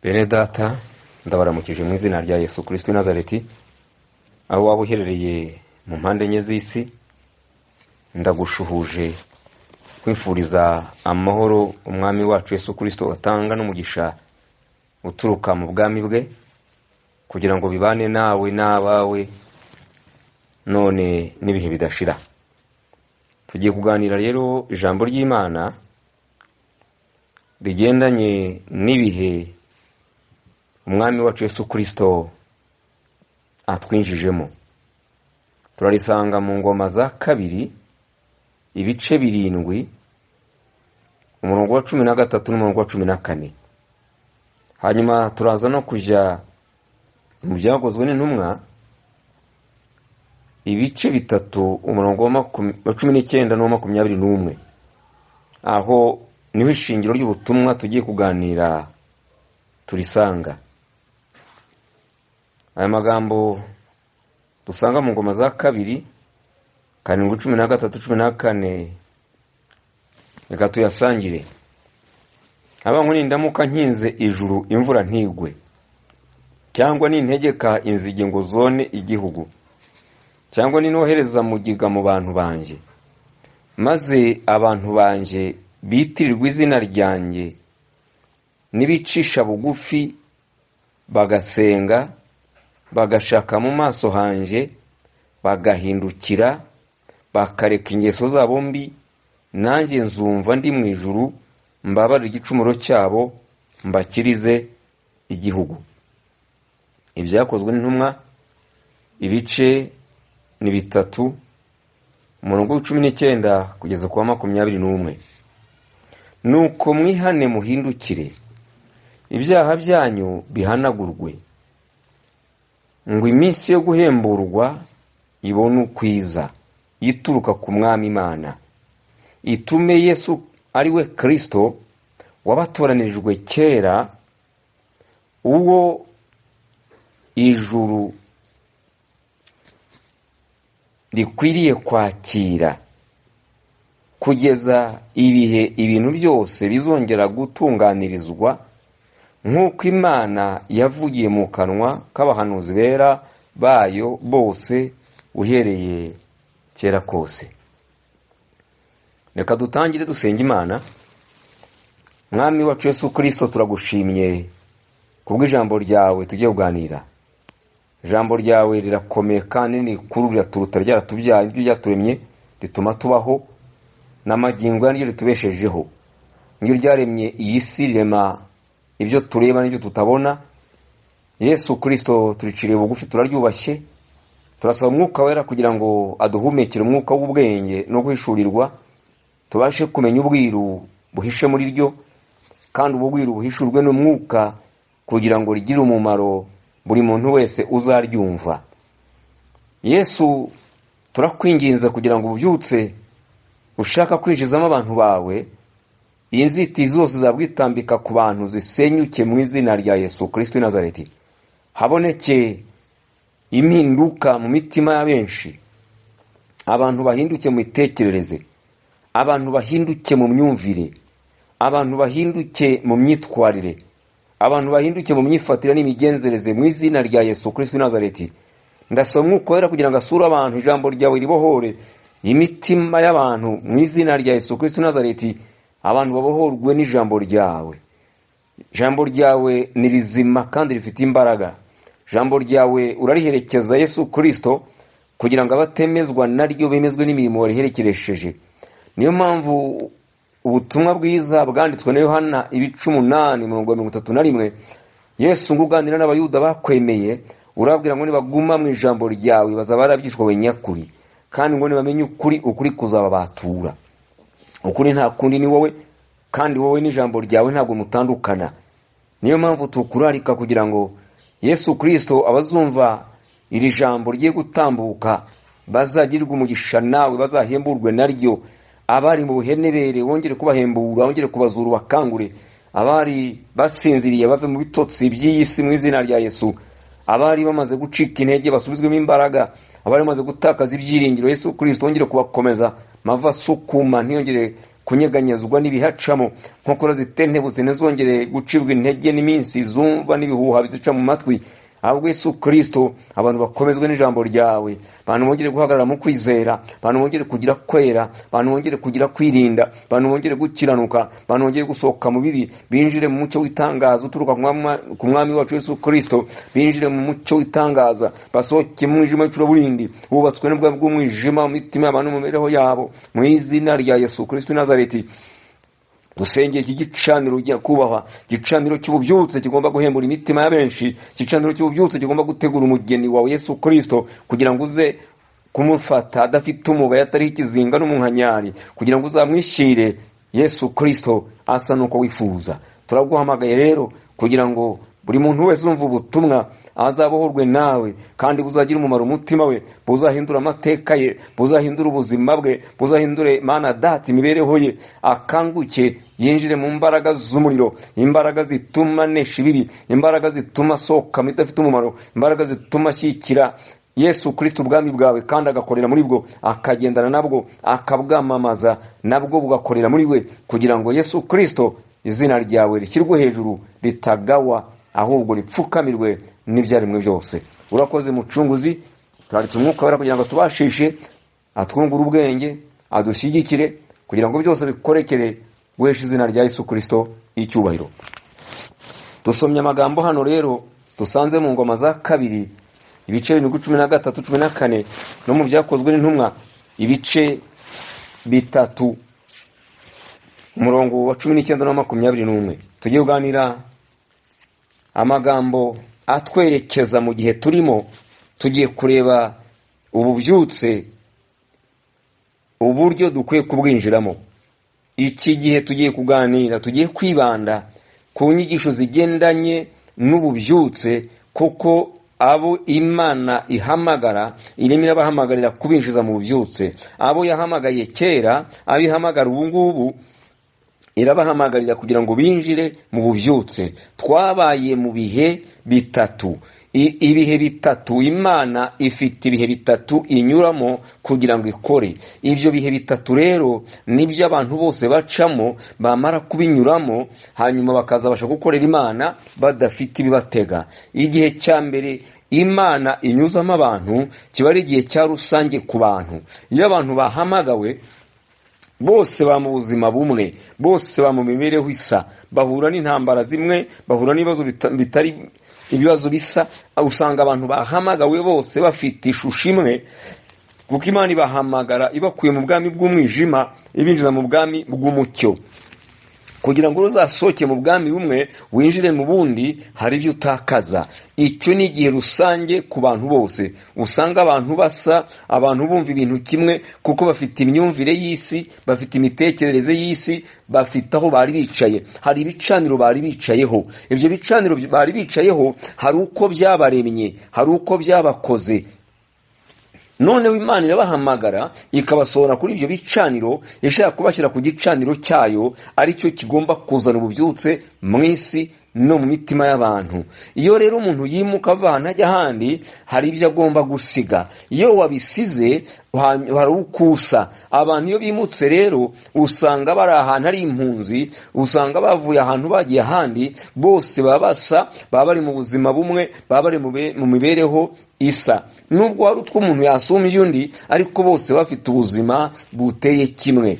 Bene data, ndabaramukije mu izina rya Yesu Kristo w'i Nazareti, aho waba uherereye mu mpande enye z'isi, ndagushuhuje kwifuriza amahoro umwami wacu Yesu Kristo atanga n'umugisha uturuka mu bwami bwe, kugira ngo bibane nawe n'abawe none n'ibihe bidashira. Tugiye kuganira rero ijambo ry'Imana rigendanye n'ibihe umwami wacu Yesu Kristo atwinjijemo. Turarisanga mu Ngoma za Kabiri, ibice 7, umurongo wa 13 n'umurongo wa 14. Hanyuma turaza no kujya mu Byakozwe n'Intumwa, ibice 3, umurongo wa 19 n'uwa 21. Aho niho ishingiro ry'ubutumwa tugiye kuganira turisanga. Aya magambo dusanga mu Ngoma za Kabiri 7, 13, 14, reka tuyasangire. Abangu nindamuka nkinze ijuru imvura ntigwe, cyangwa nintegeka inzige ngo zone igihugu, cyangwa ninohereza mugiga mu bantu banjye, maze abantu banjye bitirirwa izina ryanjye nibicisha bugufi bagasenga, bagashaka mu maso hanjye, bagahindukira, bakareka ingeso zabo mbi, nanjye nzumva ndi mu ijuru, mbabarire igicumuro cyabo, mbakirize igihugu. Ibyakozwe n'Intumwa, ibice ni 3, umurongo wa 19 kugeza ku wa 21. Nuko mwihane muhindukire, ibyaha byanyu bihanagurwe, ngo iminsi yo guhemburwa ibone ukwiza ituruka ku Mwami Imana, itume Yesu ari we Kristo wabatoranirijwe kera, uwo ijuru rikwiriye kwakira, kugeza ibihe ibintu byose bizongera gutunganirizwa, nk'uko Imana yavugiye mu kanwa k'abahanuzi bera bayo bose uhereye kera kose. Reka dutangire dusenga Imana. Mwami wacu Yesu Kristo, turagushimye kubw'ijambo ryawe tugiye kuganira. Ijambo ryawe rirakomeye kandi ni rikuru, riraturuta, ryaratubyaye, ibyo ryaturemye rituma tubaho, n'amagingo yaryo ritubeshejeho. Niryo ryaremye iyi si, rirema ibyo tureba n'ibyo tutabona. Yesu Kristo turiciriye bugufi, turaryubashye, turasaba Umwuka Wera kugira ngo aduhumekere umwuka w'ubwenge no guhishurirwa, tubashe kumenya ubwiru buhishe muri ryo, kandi ubu bwiru buhishurwe n'umwuka kugira ngo rigire umumaro buri muntu wese uzaryumva. Yesu, turakwinginze kugira ngo ubyutse ushaka kwinjizamo abantu bawe, inzitizi zose zabwitambika ku bantu zisenyuke mu izina rya Yesu Kristo w'i Nazareti. Haboneke impinduka mu mitima ya benshi, abantu bahinduke mu mitekerereze, abantu bahinduke mu myumvire, abantu bahinduke mu myitwarire, abantu bahinduke mu myifatire n'imigenzereze mu izina rya Yesu Kristo w'i Nazareti. Ndasaba Umwuka Wera kugira ngo asure abantu, ijambo ryawe ribohore imitima y'abantu mu izina rya Yesu Kristo w'i Nazareti. Abantu babohorwe n'ijambo ryawe. Ijambo ryawe ni rizima kandi rifite imbaraga. Ijambo ryawe urariherekeza Yesu Kristo kugira ngo abatemezwa naryo bemezwe n'imirimo wariherekeresheje. Niyo mpamvu ubutumwa bwiza bwanditswe na Yohana ibice 8 umurongo wa 31, Yesu ngo uganira n'Abayuda bakwemeye, urabwira ngo nibaguma mu ijambo ryawe bazaba barabyishwe nyakuri, kandi ngo nibamenye ukuri, ukuri kuzababatura. Ukuri nta kundi ni wowe, kandi wowe n'ijambo ryawe ntabwo mutandukana. Niyo mpamvu tukurarika kugira ngo Yesu Kristo abazumva iri jambo rigiye gutambuka bazagirwe umugisha nawe, bazahemburwe naryo. Abari mu buhenebere wongere kubahembura, wongere kubazura bakangure. Abari basinziriye bave mu bitotsi by'iyi si mu izina rya Yesu. Abari bamaze gucika intege basubizwemo imbaraga. Abari bamaze gutakaza ibyiringiro, Yesu Kristo wongere kubakomeza, mava sukuma ntiyongere kunyeganyezwa n'ibihacamo, nkokora zitentebutse ntizongere gucibwa intege n'iminsi zumva n'ibihuha bizica mu matwi. Ahubwo Yesu Kristo, abantu bakomezwe n'ijambo ryawe, abantu bongere guhagarara mu kwizera, abantu bongere kugira kwera, abantu bongere kugira kwirinda, abantu bongere gukiranuka, abantu bongere gusohoka mu bibi, binjire mu mucyo w'itangaza uturuka ku mwami wacu Yesu Kristo, binjire mu mucyo w'itangaza, basohoke mu mwijima w'icuraburindi wubatswe n'ubwami bw'umwijima mu mitima y'abantu, mu mibereho yabo, mu izina rya Yesu Kristo w'i Nazareti. Dusengeye iki gicaniro ugiye kubahwa, igicaniro cy'ububyutse kigomba guhembura imitima ya benshi, igicaniro cy'ububyutse kigomba gutegura umugeni wawe Yesu Kristo, kugira ngo uze kumufata adafite umugayo, atariho ikizinga n'umunkanyari, kugira ngo uzamwishyire Yesu Kristo asa n'uko wifuza. Turaguhamagaye rero kugira ngo buri muntu wese uzumva ubutumwa azabohorwe nawe, kandi buzagira umumaro umutima we, buzahindura amateka ye, buzahindura ubuzima bwe, buzahindure Mana Data imibereho ye, akanguke yinjire mu mbaraga z'umuriro, imbaraga zituma anesha ibibi, imbaraga zituma asohoka mu bidafite umumaro, imbaraga zituma ashyikira Yesu Kristo ubwami bwawe, kandi agakorera muri bwo, akagendana nabwo, akabwamamaza, nabwo bugakorera muri we, kugira ngo Yesu Kristo izina ryawe rishyirwe hejuru, ritagawa, ahubwo ripfukamirwe n'ibyaremwe byose. Urakoze Mucunguzi, turaritse umwuka wera kugira ngo tubashishe, atwungure ubwenge, adushyigikire, kugira ngo byose bikorekere guhesha izina rya Yesu Kristo icyubahiro. Dusomye amagambo hano rero dusanze mu Ngoma za Kabiri ibice 7, 13, 14, no mu Byakozwe n'Intumwa ibice 3, umurongo wa 19 na 21. Tugiye kuganira amagambo atwerekeza mu gihe turimo. Tugiye kureba ububyutse, uburyo dukwiye kubwinjiramo. Iki gihe tugiye kuganira, tugiye kwibanda ku nyigisho zigendanye n'ububyutse, kuko abo Imana ihamagara irimo irabahamagarira kubinjiza mu bubyutse. Abo yahamagaye kera, abihamagara ubu ngubu, irabahamagarira kugira ngo binjire mu bubyutse. Twabaye mu bihe bitatu, ibihe bitatu. Imana ifite ibihe bitatu inyuramo kugira ngo ikore. Ibyo bihe bitatu rero nibyo abantu bose bacamo, bamara kubinyuramo hanyuma bakazabasha gukorera Imana badafite ibibatega. Igihe cya mbere Imana inyuzamo abantu kiba ari igihe cya rusange ku bantu. Iyo abantu bahamagawe bose ba mu buzima bumwe, bose ba mu mibereho isa, bahura n'intambara zimwe, bahura n'ibibazo bitari ibibazo bisa. Usanga abantu bahamagawe bose bafite ishusho imwe, kuko Imana ibahamagara ibakuye mu bwami bw'umwijima ibinjiza mu bwami bw'umucyo. Kugira ngo uzasohoke mu bwami bumwe winjire mu bundi, hari ibyo utakaza. Icyo ni igihe rusange ku bantu bose. Usanga abantu basa, abantu bumva ibintu kimwe, kuko bafite imyumvire y'isi, bafite imitekerereze y'isi, bafite aho bari bicaye, hari ibicaniro bari bicayeho. Ibyo bicaniro bari bicayeho hari uko byabaremye, hari uko byabakoze. Noneho Imana irabahamagara ikabasohora kuri ibyo bicaniro, ishaka kubashyira ku gicaniro cyayo, aricyo kigomba kuzana ububyutse mu isi no mu mitima y'abantu. Iyo rero umuntu yimuka ava ahantu ajya ahandi, hari ibyo agomba gusiga. Iyo wabisize hari ukusa. Abantu iyo bimutse rero usanga bari ahantu ari impunzi, usanga bavuye ahantu bagiye ahandi, bose baba basa, baba bari mu buzima bumwe, baba bari mu mibereho isa. Nubwo hari utwo umuntu yasumbye undi, ariko bose bafite ubuzima buteye kimwe.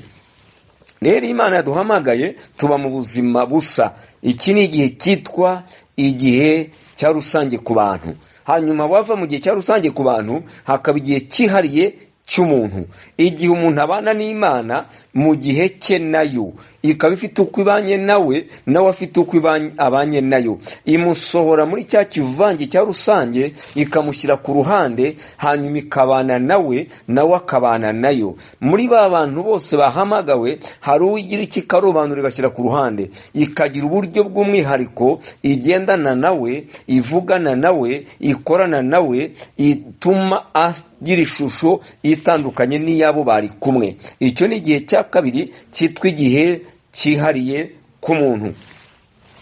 Rero Imana yaduhamagaye tuba mu buzima busa. Iki ni igihe cyitwa igihe cya rusange ku bantu. Hanyuma wava mu gihe cya rusange ku bantu, hakaba igihe cyihariye cy'umuntu, igihe umuntu abana n'Imana mu gihe cye nayo, ikaba ifite uko ibanye nawe, nawe afite uko abanye nayo. Imusohora muri cya kivange cya rusange, ikamushyira ku ruhande, hanyuma ikabana nawe, nawe akabana nayo. Muri ba bantu bose bahamagawe, hari uwigira iki ikarobanura igashyira ku ruhande, ikagira uburyo bw'umwihariko igendana nawe, ivugana nawe, ikorana nawe, ituma agira ishusho itandukanye n'iyabo bari kumwe. Icyo ni igihe cya kabiri cyitwa igihe cyihariye ku muntu.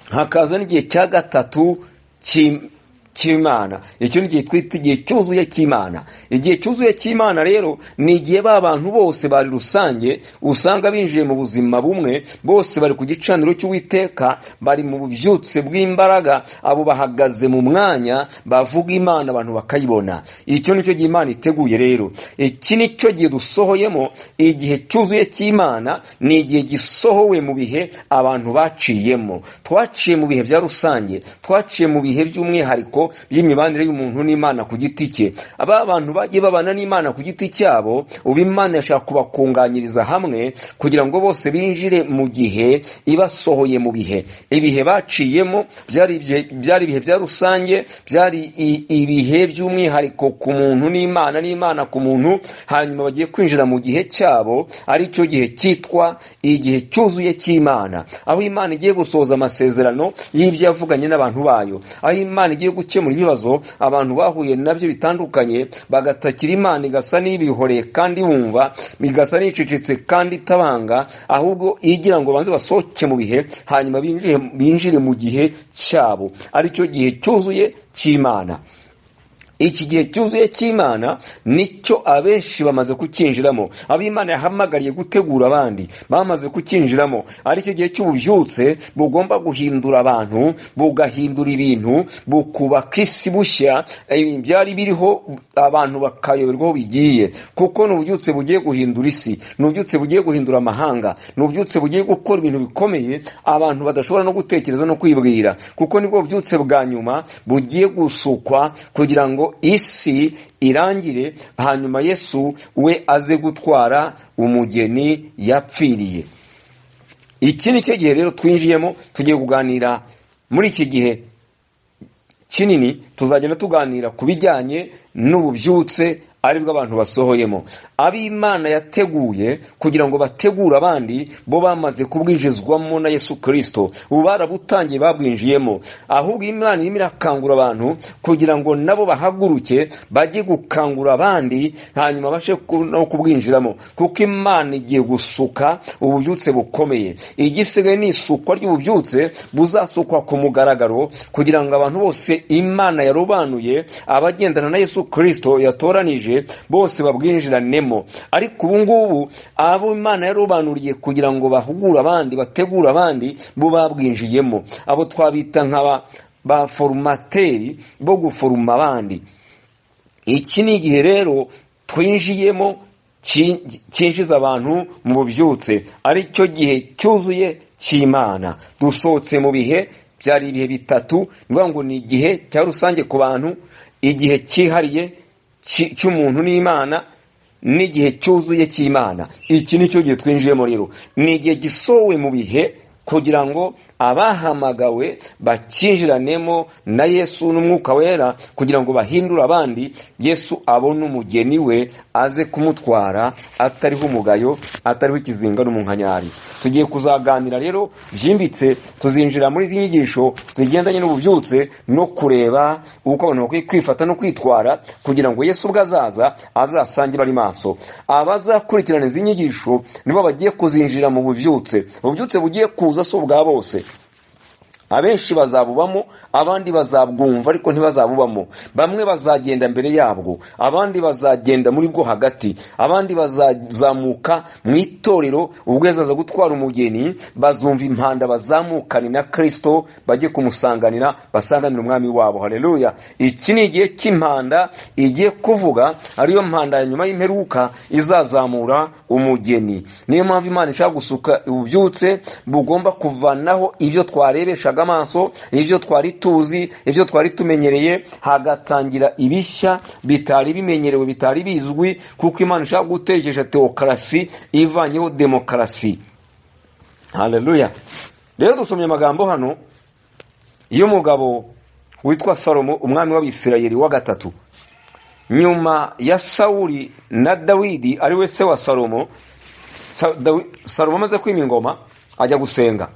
Hakaza n'igihe cya gatatu cy'Imana. Icyo ni igihe twita igihe cyuzuye cy'Imana. Igihe cyuzuye cy'Imana rero ni igihe ba bantu bose bari rusange usanga binjiye mu buzima bumwe, bose bari ku gicaniro cy'Uwiteka, bari mu bubyutse bw'imbaraga, abo bahagaze mu mwanya bavuga Imana abantu bakayibona. Icyo nicyo gihe Imana iteguye rero. Iki nicyo gihe dusohoyemo. Igihe cyuzuye cy'Imana ni igihe gisohowe mu bihe abantu baciyemo. Twaciye mu bihe bya rusange, twaciye mu bihe by'umwihariko by'imibanire y'umuntu n'Imana ku giti cye. Aba bantu bagiye babana n'Imana ku giti cyabo, ubu Imana yashaka kubakunganyiriza hamwe kugira ngo bose binjire mu gihe ibasohoye mu bihe. Ibihe baciyemo byari ibihe bya rusange, byari ibihe by'umwihariko ku muntu n'Imana, n'Imana ku muntu. Hanyuma bagiye kwinjira mu gihe cyabo, ari cyo gihe cyitwa igihe cyuzuye cy'Imana, aho Imana igiye gusohoza amasezerano y'ibyo yavuganye n'abantu bayo, aho Imana igiye gukemura ibibazo abantu bahuye nabyo bitandukanye, bagatakira Imana igasa n'ibihoreye kandi bumva, igasa n'icecetse kandi itabanga, ahubwo igira ngo banze basohoke mu bihe, hanyuma binjire mu gihe cyabo, aricyo gihe cyuzuye cy'Imana. Iki gihe cyuzuye cy'Imana nicyo abenshi bamaze kukinjiramo. Abo Imana yahamagariye gutegura abandi bamaze kukinjiramo. Aricyo gihe cy'ububyutse bugomba guhindura abantu, bugahindura ibintu, bukubaka isi bushya. Byari biriho abantu bakayoberwa aho bigiye, kuko ni ububyutse bugiye guhindura isi, ni ububyutse bugiye guhindura amahanga, ni ububyutse bugiye gukora ibintu bikomeye abantu badashobora no gutekereza no kwibwira, kuko nibwo bubyutse bwa nyuma bugiye gusukwa kugira ngo isi irangire, hanyuma Yesu we aze gutwara umugeni yapfiriye. Iki ni cyo gihe rero twinjiyemo. Tugiye kuganira muri iki gihe kinini, tuzagenda tuganira ku bijyanye n'ububyutse aribwo abantu basohoyemo. Ab'Imana yateguye kugira ngo bategure abandi, bo bamaze kubwinjizwamo na Yesu Kristo, ubu barabutangiye, babwinjiyemo. Ahubwo Imana irimo irakangura abantu kugira ngo nabo bahaguruke bajye gukangura abandi, hanyuma bashe no kubwinjiramo, kuko Imana igiye gusuka ububyutse bukomeye. Igisigaye ni isukwa ry'ububyutse buzasukwa ku mugaragaro, kugira ngo abantu bose Imana yarobanuye, abagendana na Yesu Kristo yatoranije bose babwinjiranemo. Ariko ubu ngubu abo Imana yarobanuriye kugira ngo bahugure abandi, bategure abandi, bo babwinjiyemo. Abo twabita nk'aba ba forumateri bo guforuma abandi. Iki ni igihe rero twinjiyemo cyinjiza abantu mu bubyutse, aricyo gihe cyuzuye cy'Imana. Dusohotse mu bihe byari ibihe bitatu, ni ngo ni igihe cya rusange ku bantu, igihe cyihariye cy'umuntu n'Imana, n'igihe cyuzuye cy'Imana. Iki nicyo gihe twinjiyemo rero. Ni igihe gisowe mu bihe kugira ngo abahamagawe bakinjiranemo na Yesu n'Umwuka Wera, kugira ngo bahindure abandi, Yesu abone umugeni we aze kumutwara atariho umugayo, atariho ikizinga n'umunkanyari. Tugiye kuzaganira rero byimbitse, tuzinjira muri izi nyigisho zigendanye n'ububyutse no kureba uko abantu bakwiye kwifata no kwitwara kugira ngo Yesu ubwo azaza azasange bari maso. Abazakurikirana izi nyigisho nibo bagiye kuzinjira mu bubyutse. Ububyutse bugiye kuza si ubwa bose. Abenshi bazabubamo, abandi bazabwumva ariko ntibazabubamo. Bamwe bazagenda mbere yabwo, abandi bazagenda muri bwo hagati, abandi bazazamuka mu itorero ubwo azaza gutwara umugeni, bazumva impanda bazamukane na Kristo bajye kumusanganira, basanganira umwami wabo. Haleluya! Iki ni igihe cy'impanda igiye kuvuga, ariyo mpanda ya nyuma y'imperuka izazamura umugeni. Niyo mpamvu Imana ishaka gusuka ububyutse bugomba kuvanaho ibyo twarebeshaga amaso, ibyo twari tuzi, ibyo twari tumenyereye, hagatangira ibishya bitari bimenyerewe, bitari bizwi, kuko Imana ishaka gutekesha teokarasi ivanyeho demokarasi. Haleluya! Rero dusomye amagambo hano y'umugabo witwa Salomo, umwami w'Abisirayeli wa gatatu nyuma ya Sawuli na Dawidi, ari we se wa Salomo. Salomo amaze kwima ingoma ajya gusenga,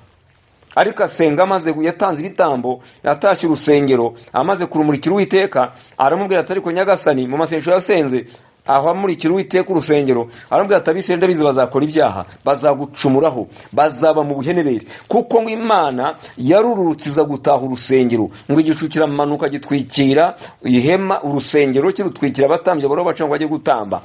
ariko asenga amaze yatanze ibitambo, yatashye urusengero, amaze kurumurikira Uwiteka, aramubwira ati ariko Nyagasani, mu masengesho yasenze Aho amurikira Uwiteka urusengero, aramubwira ati Abisirayeli ndabizi bazakora ibyaha, bazagucumuraho, bazaba mu buhenebere, kuko ngo Imana yarururutse iza gutaha urusengero, ngo igicu kiramanuka gitwikira ihema, urusengero kirutwikira abatambyi bariho baca ngo bajye gutamba.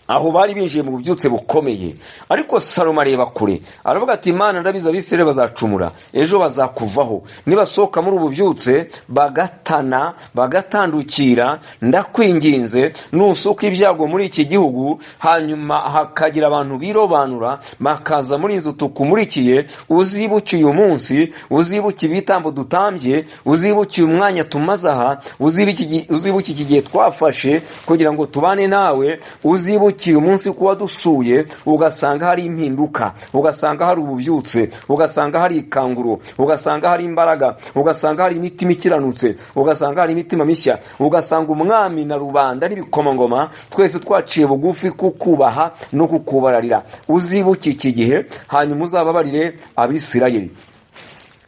Aho bari binjiye mu bubyutse bukomeye. Ariko Salomo areba kure, aravuga ati Imana ndabizi Abisirayeli bazacumura, ejo bazakuvaho, nibasohoka muri ubu bubyutse bagatana bagatandukira, ndakwinginze nusuka ibyago muri iki gihugu, hanyuma hakagira abantu birobanura bakaza muri inzu tukumurikiye, uzibuke uyu munsi, uzibuke ibitambo dutambye, uzibuke uyu mwanya tumaze aha, uzibuke iki gihe twafashe kugira ngo tubane nawe, uzibuke uyu munsi kuba dusuye ugasanga hari impinduka, ugasanga hari ububyutse, ugasanga hari ikanguro, ugasanga hari imbaraga, ugasanga hari imitima ikiranutse, ugasanga hari imitima mishya, ugasanga umwami na rubanda n'ibikomangoma twese twaciye bugufi kukubaha no kukubararira. Uzibuke iki gihe, hanyuma uzababarire Abisirayeli.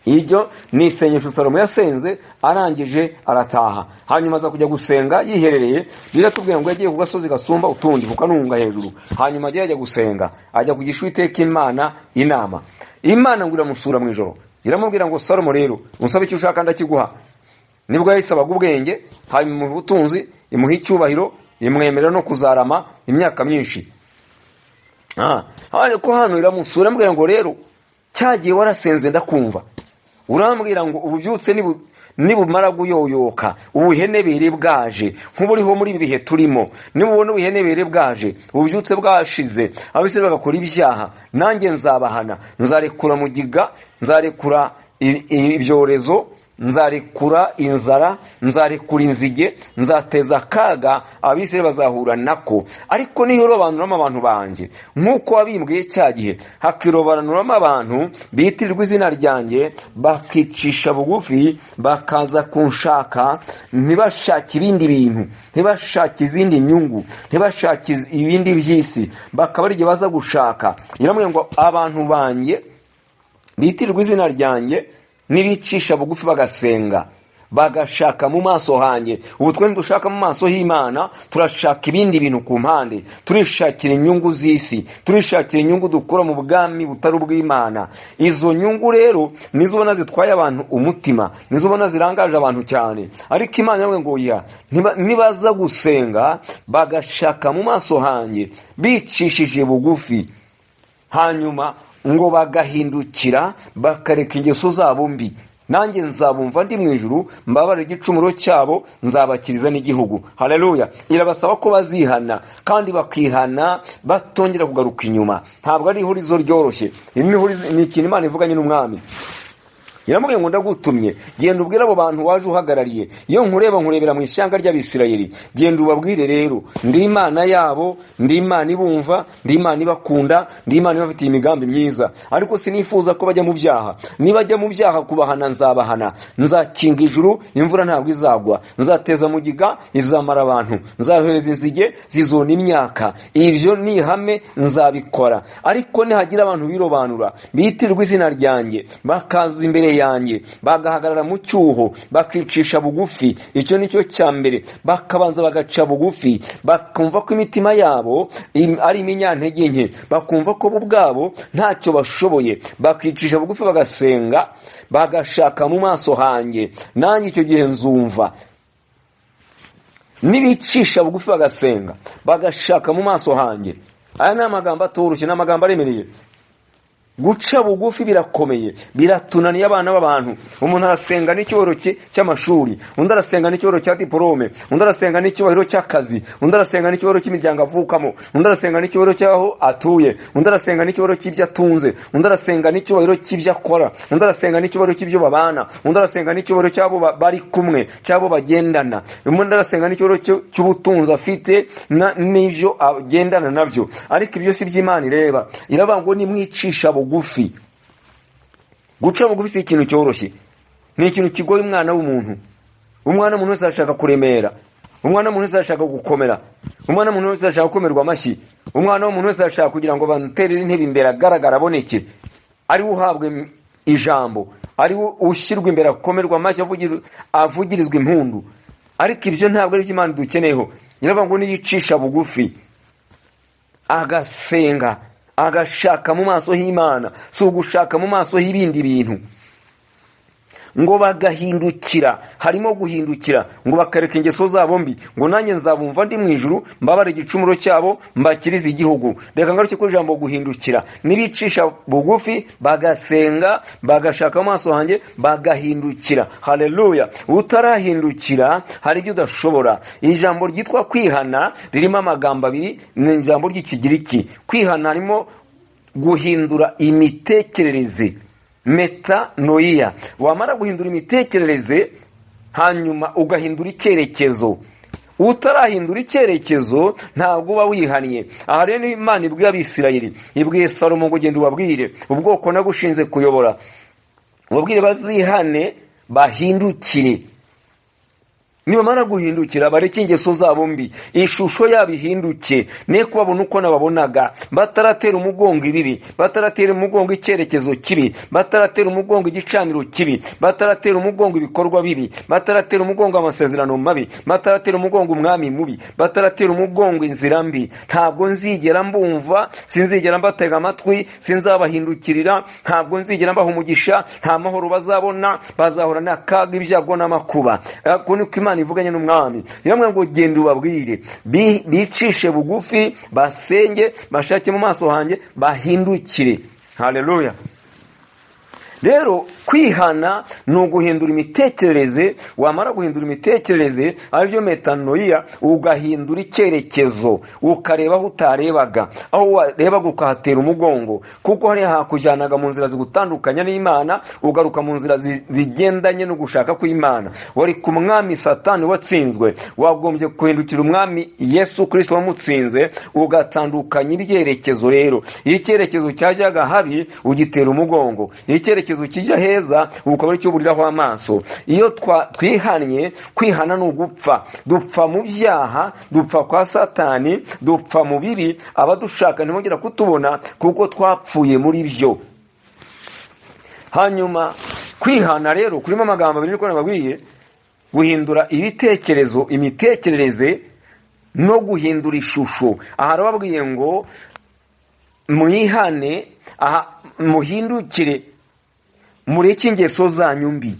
Iryo ni isengesho Salomo yasenze, arangije arataha, hanyuma aza kujya gusenga yiherereye. Biratubwira ngo yagiye ku gasozi gasumba utundi, ku kanunga hejuru, hanyuma ajya gusenga, ajya kugisha Uwiteka Imana inama. Imana ngo iramusura mu ijoro, iramubwira ngo Salomo rero unsabe icyo ushaka ndakiguha. Nibwo yayisabaga ubwenge, hanyuma imuha ubutunzi, imuha icyubahiro, imwemerera no kuzarama imyaka myinshi. Ariko hano iramusura iramubwira ngo rero cyagiye warasenze ndakumva, urambwira ngo ububyutse nibumara guyoyoka, ubuhenebere bwaje, nk'uburiho muri ibi bihe turimo, nibubona ubuhenebere bwaje, ububyutse bwashize, Abisirayeli bagakora ibyaha, nanjye nzabahana, nzarekura mugiga, nzarekura ibyorezo, nzarekura inzara, nzarekura inzige, nzateza akaga Abisirayeli bazahura nako. Ariko nirobanuramo abantu banjye nk'uko wabimbwiye cya gihe, hakirobanuramo abantu bitirirwa izina ryanjye, bakicisha bugufi, bakaza kunshaka, ntibashake ibindi bintu, ntibashake izindi nyungu, ntibashake ibindi by'isi, bakaba ari igihe baza gushaka. Iramubwira ngo abantu banjye bitirirwa izina ryanjye nibicisha bugufi bagasenga, bagashaka mu maso hanjye. Ubu twe ntidushaka mu maso h'Imana, turashaka ibindi bintu ku mpande, turishakira inyungu z'isi, turishakira inyungu dukura mu bwami butari ubw'Imana. Izo nyungu rero nizo ubona zitwaye abantu umutima, nizo ubona zirangaje abantu cyane. Ariko Imana iravuga ngo ya nibaza gusenga bagashaka mu maso hanjye bicishije bugufi, hanyuma ngo bagahindukira bakareka ingeso zabo mbi, nanjye nzabumva ndi mu ijuru, mbabarira igicumuro cyabo, nzabakiriza n'igihugu. Haleluya! Irabasaba ko bazihana, kandi bakihana batongera kugaruka inyuma. Ntabwo ari ihurizo ryoroshye, ni ikintu Imana ivuganye n'umwami. Iramubwira ngo ndagutumye, genda ubwire abo bantu waje uhagarariye, iyo nkureba nkurebera mu ishyanga ry'Abisirayeli, genda ubabwire rero, ndi Imana yabo, ndi Imana ibumva, ndi Imana ibakunda, ndi Imana ibafitiye imigambi myiza, ariko sinifuza ko bajya mu byaha. Nibajya mu byaha kubahana nzabahana, nzakinga ijuru, imvura ntabwo izagwa, nzateza mugiga izamara abantu, nzahereza inzige zizona imyaka. Ibyo ni ihame, nzabikora. Ariko nihagira abantu birobanura bitirwa izina ryanjye, bakaza imbere yanjye, bagahagarara mu cyuho, bakicisha bugufi, icyo nicyo cya mbere, bakabanza bagaca bugufi, bakumva ko imitima yabo ari iminyantege nke, bakumva ko bo ubwabo ntacyo bashoboye, bakicisha bugufi bagasenga, bagashaka mu maso hanjye, nanjye icyo gihe nzumva. Nibicisha bugufi bagasenga, bagashaka mu maso hanjye. Aya ni amagambo atoroshye, ni amagambo aremereye. Guca bugufi birakomeye, biratunaniye abana b'abantu. Umuntu arasenga n'icyubahiro cy'amashuri, undi arasenga n'icyubahiro cya diporome, undi arasenga n'icyubahiro cy'akazi, undi arasenga n'icyubahiro cy'imiryango avukamo, undi arasenga n'icyubahiro cy'aho atuye, undi arasenga n'icyubahiro cy'ibyo atunze, undi arasenga n'icyubahiro cy'ibyo akora, undi arasenga n'icyubahiro cy'ibyo babana, undi arasenga n'icyubahiro cy'abo bari kumwe, cy'abo bagendana, undi arasenga n'icyubahiro cy'ubutunzi afite n'ibyo agendana nabyo. Ariko ibyo si by'Imana ireba, iravuga ngo nimwicisha bugufi. Guca bugufi si ikintu cyoroshye, ni ikintu kigoye umwana w'umuntu. Umwana w'umuntu wese arashaka kuremera, umwana w'umuntu wese arashaka gukomera, umwana w'umuntu wese arashaka gukomerwa amashyi, umwana w'umuntu wese arashaka kugira ngo bamuterere intebe imbere agaragara aboneke, ari we uhabwe ijambo, ari we ushyirwa imbere akomerwa amashyi, avugirizwa impundu. Ariko ibyo ntabwo ari byo Imana dukeneyeho. Nyiravuga ngo niyicisha bugufi agasenga, agashaka mu maso h'Imana, si ugushaka mu maso h'ibindi bintu, ngo bagahindukira, harimo guhindukira, ngo bakareka ingeso zabo mbi, ngo nanjye nzabumva ndi mu ijuru, mbabare igicumuro cyabo, mbakirize igihugu. Reka ngaruke kuri ijambo guhindukira. Nibicisha bugufi bagasenga, bagashaka mu maso hanjye, bagahindukira. Haleluya! Utarahindukira hari ibyo udashobora. Ijambo ryitwa kwihana ririmo amagambo abiri, ni ijambo ry'Ikigiriki. Kwihana harimo guhindura imitekerereze, metanoia. Wamara guhindura imitekerereze, hanyuma ugahindura icyerekezo. Utarahindura icyerekezo ntabwo uba wihannye. Aha rero Imana ibwiye Abisirayeli, ibwiye Salomo ngo genda ubabwire ubwoko nagushinze kuyobora, ubabwire bazihane bahindukire. Nibamara guhindukira bareke ingeso zabo mbi, ishusho yabo ihinduke, ne kubabona uko nababonaga, bataratera umugongo ibibi, bataratera umugongo icyerekezo kibi, bataratera umugongo igicaniro kibi, bataratera umugongo ibikorwa bibi, bataratera umugongo amasezerano mabi, bataratera umugongo umwami mubi, bataratera umugongo inzira mbi. Ntabwo nzigera mbumva, sinzigera mbatega amatwi, sinzabahindukirira, ntabwo nzigera mbaha umugisha, nta mahoro bazabona, bazahora n'akaga, ibyago n'amakuba. Imana ivuganye n'umwami yamwe ngo genda ubabwire bicishe bugufi, basenge, bashake mu maso hanjye, bahindukire. Haleluya! Rero kwihana ni uguhindura imitekerereze. Wamara guhindura imitekerereze, aribyo metanoia, ugahindura icyerekezo, ukareba aho utarebaga, aho warebaga ukahatera umugongo, kuko hari hakujyanaga mu nzira zigutandukanya n'Imana, ugaruka mu nzira zigendanye no gushaka kw'Imana. Wari ku mwami Satani watsinzwe, wagombye guhindukira umwami Yesu Kristo wamutsinze, ugatandukanya ibyerekezo. Rero iyo icyerekezo cyajyaga habi ugitera umugongo, iyo icyerekezo kijya heza ukaba aricyo uburiraho amaso. Iyo twihannye, kwihana ni ugupfa. Dupfa mu byaha, dupfa kwa Satani, dupfa mu bibi, abadushaka ntibongera kutubona kuko twapfuye muri byo. Hanyuma kwihana rero kurimo amagambo abiri niko nababwiye, guhindura ibitekerezo, imitekerereze no guhindura ishusho. Aha babwiye ngo mwihane, aha muhindukire, mureke ingeso zanyu mbi.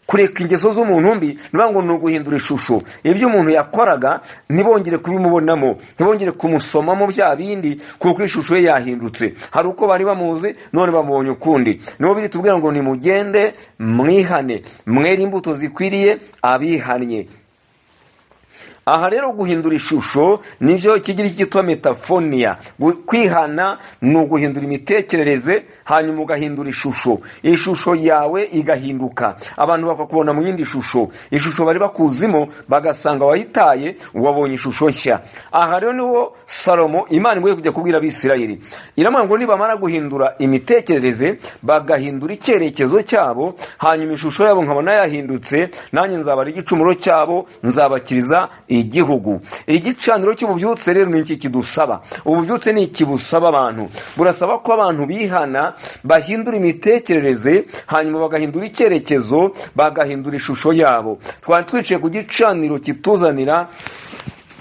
Kureka ingeso z'umuntu mbi niba ngo ni uguhindura ishusho. Ibyo umuntu yakoraga ntibongere kubimubonamo, ntibongere kumusomamo bya bindi, kuko ishusho ye yahindutse. Hari uko bari bamuzi none bamubonye ukundi. Nibo biri tubwira ngo nimugende mwihane, mwere imbuto zikwiriye abihannye. Aha rero guhindura ishusho nibyo Ikigiriki cyitwa metafonia. Kwihana ni uguhindura imitekerereze, hanyuma ugahindura ishusho, ishusho yawe igahinduka, abantu bakakubona mu yindi shusho, ishusho bari bakuzimo bagasanga wayitaye, wabonye ishusho nshya. Aha rero niho Salomo Imana imwe kujya kubwira Abisirayeli, iramubwira ngo nibamara guhindura imitekerereze, bagahindura icyerekezo cyabo, hanyuma ishusho yabo nkabona yahindutse, nanjye nzabara igicumuro cyabo, nzabakiriza igihugu. Igicaniro cy'ububyutse rero ni iki kidusaba. Ububyutse ni ikibusaba abantu, burasaba ko abantu bihana, bahindura imitekerereze, hanyuma bagahindura icyerekezo, bagahindura ishusho yabo. Twari twicaye ku gicaniro kituzanira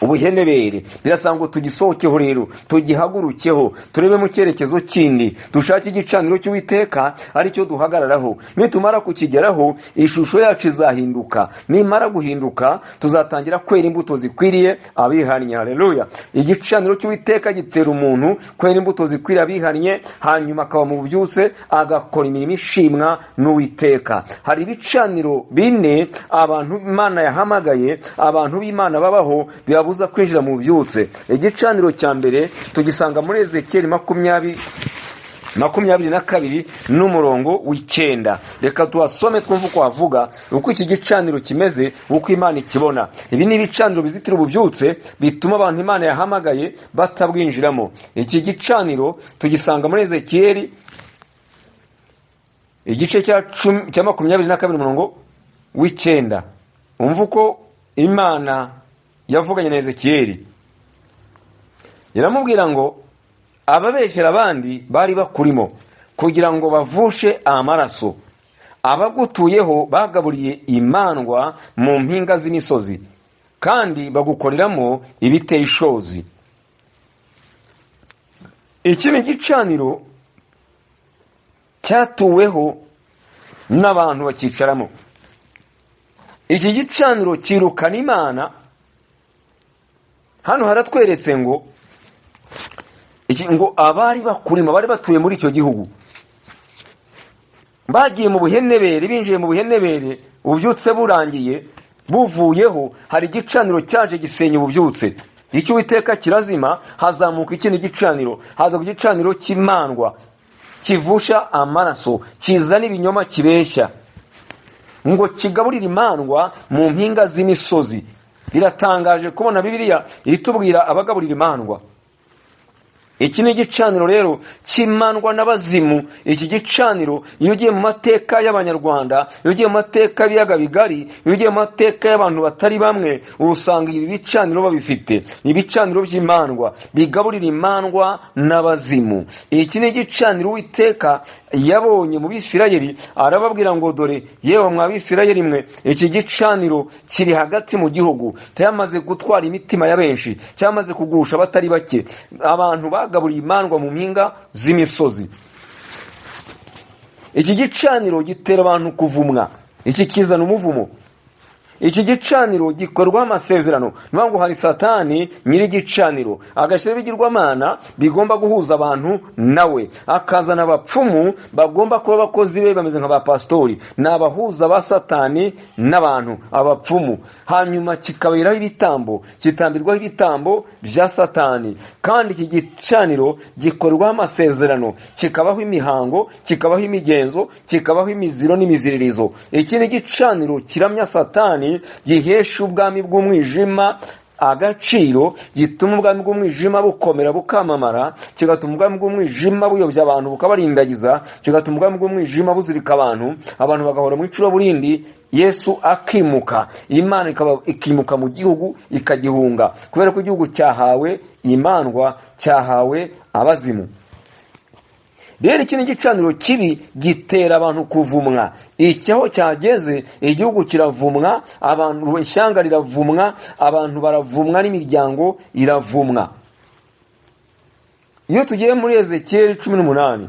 ubuhenebere, birasaba ngo tugisohokeho rero, tugihagurukeho, turebe mu cyerekezo kindi, dushake igicaniro cy'Uwiteka aricyo duhagararaho. Nitumara kukigeraho ishusho yacu izahinduka. Nimara guhinduka tuzatangira kwera imbuto zikwiriye abihannye. Haleluya! Igicaniro cy'Uwiteka gitera umuntu kwera imbuto zikwiriye abihannye, hanyuma akaba mu bubyutse, agakora imirimo ishimwa n'Uwiteka. Hari ibicaniro bine abantu Imana yahamagaye, abantu b'Imana babaho, bibabuza kwinjira mu bubyutse. Igicaniro cya mbere tugisanga muri Ezekiyeli 22 n'umurongo w'9. Reka tuhasome twumve uko havuga, uko iki gicaniro kimeze, uko Imana ikibona. Ibi ni ibicaniro bizitira ububyutse, bituma abantu Imana yahamagaye batabwinjiramo. Iki gicaniro tugisanga muri Ezekiyeli igice cya 22 umurongo w'9. Umva uko Imana yavuganye na Ezekiyeli, iramubwira ngo ababeshyera abandi bari bakurimo kugira ngo bavushe amaraso, abagutuyeho bagaburiye imandwa mu mpinga z'imisozi, Kandi bagukoreramo ibiteye ishozi. Iki ni igicaniro cyatuweho n'abantu bakicaramo. Iki gicaniro kirukana Imana. Hano haratweretse ngo iki, ngo abari bakurima bari batuye muri icyo gihugu bagiye mu buhenebere, binjiye mu buhenebere, ububyutse burangiye buvuyeho, hari igicaniro cyaje gisenya ububyutse. Icyo Uwiteka kirazima, hazamuka ikindi gicaniro, haza ku gicaniro cy'imandwa kivusha amaraso, kizana ibinyoma, kibeshya, ngo kigaburire imandwa mu mpinga z'imisozi. Biratangaje kubona Bibiliya itubwira abagaburira imandwa. Iki ni igicaniro rero cy'imandwa n'abazimu. Iki gicaniro, iyo ugiye mu mateka y'Abanyarwanda, iyo ugiye mu mateka y'ibiyaga bigari, iyo ugiye mu mateka y'abantu batari bamwe, usanga ibi bicaniro babifite. Ni ibicaniro by'imandwa bigaburira imandwa n'abazimu. Iki ni igicaniro Uwiteka yabonye mu Bisirayeli, arababwira ngo dore yewe mwa Bisirayeli mwe, iki gicaniro kiri hagati mu gihugu, cyamaze gutwara imitima ya benshi, cyamaze kugusha abatari bake, abantu bagaburiye imandwa mu mpinga z'imisozi. Iki gicaniro gitera abantu kuvumwa, iki kizana umuvumo. Iki gicaniro gikorwaho amasezerano. Ni ngo hari Satani nyiri igicaniro, agashyiraho ibigirwamana bigomba guhuza abantu nawe, akazana abapfumu bagomba kuba abakozi be bameze nka ba pasitori, ni abahuza ba Satani n'abantu, abapfumu. Hanyuma kikaberaho ibitambo, kitambirwaho ibitambo bya Satani. Kandi iki gicaniro gikorwaho amasezerano, kikabaho imihango, kikabaho imigenzo, kikabaho imiziro n'imiziririzo. Iki ni igicaniro kiramya Satani, gihesha ubwami bw'umwijima agaciro, gituma ubwami bw'umwijima bukomera bukamamara, kigatuma ubwami bw'umwijima buyobya abantu bukabarindagiza, kigatuma ubwami bw'umwijima buzirika abantu, abantu bagahora mu icuraburindi. Yesu akimuka, Imana ikimuka mu gihugu ikagihunga, kubera ko igihugu cyahawe imandwa, cyahawe abazimu. Rero iki ni igicaniro kibi gitera abantu kuvumwa. Iki aho cyageze, igihugu kiravumwa, abantu, ishyanga riravumwa, abantu baravumwa, n'imiryango iravumwa. Iyo tugiye muri Ezekiyeli 18,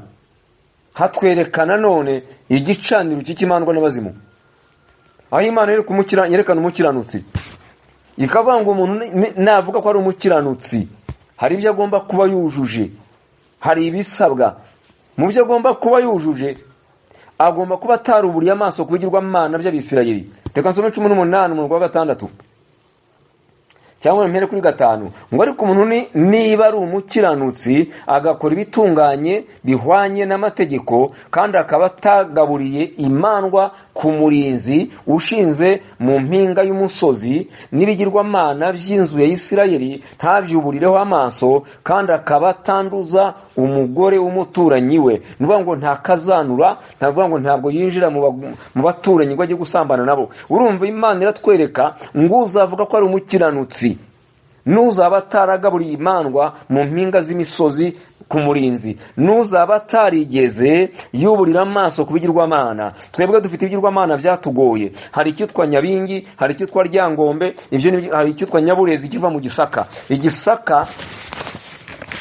hatwerekana none igicaniro cy'ikimandwa n'abazimu, aho Imana yerekana umukiranutsi, ikavuga ngo umuntu navuga ko ari umukiranutsi, hari ibyo agomba kuba yujuje, hari ibisabwa. Mu byo agomba kuba yujuje, agomba kuba ataruburiye amaso ku bigirwamana by'Abisirayeli. Reka nsome 18 umurongo wa 6 cyangwa mpere kuri 5. Ngo ariko umuntu niba ari umukiranutsi agakora ibitunganye bihwanye n'amategeko, kandi akaba atagaburiye imandwa ku murinzi ushinze mu mpinga y'umusozi, n'ibigirwamana by'inzu ya Isirayeli ntabyuburireho amaso, kandi akaba atanduza umugore w'umuturanyi we. Ni ukuvuga ngo ntakazanura, ntavuga ngo ntabwo yinjira mu baturanyi ngo ajye gusambana nabo. Urumva Imana iratwereka ngo uzavuga ko ari umukiranutsi n'uzaba ataragaburiye imandwa mu mpinga z'imisozi ku murinzi, n'uzaba atarigeze yuburira amaso ku bigirwamana. Twebwe dufite ibigirwamana byatugoye. Hari icyitwa Nyabingi, hari icyitwa Ryangombe, ibyo hari icyitwa Nyaburezi kiva mu Gisaka. Igisaka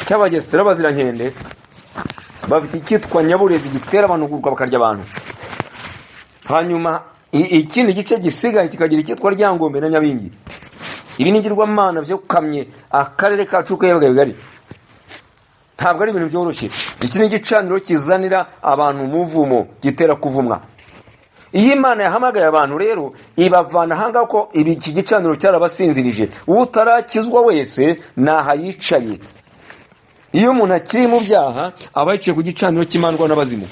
cy'Abagesera bazirankende bafite icyitwa Nyaburezi gitera abantu kuguruka bakarya abantu. Hanyuma ikindi gice gisigaye kikagira icyitwa Ryangombe na Nyabingi. Ibi ni ibigirwamana byokamye akarere kacu k'ibiyaga bigari. Ntabwo ari ibintu byoroshye. Iki ni igicaniro kizanira abantu umuvumo, gitera kuvumwa. Iyo Imana yahamagaye abantu rero, ibavana ahangaha ko iki gicaniro cyarabasinzirije. Utarakizwa wese naha yicaye. Iyo umuntu akiri mu byaha aba yicaye ku gicaniro cy'imandwa n'abazimu.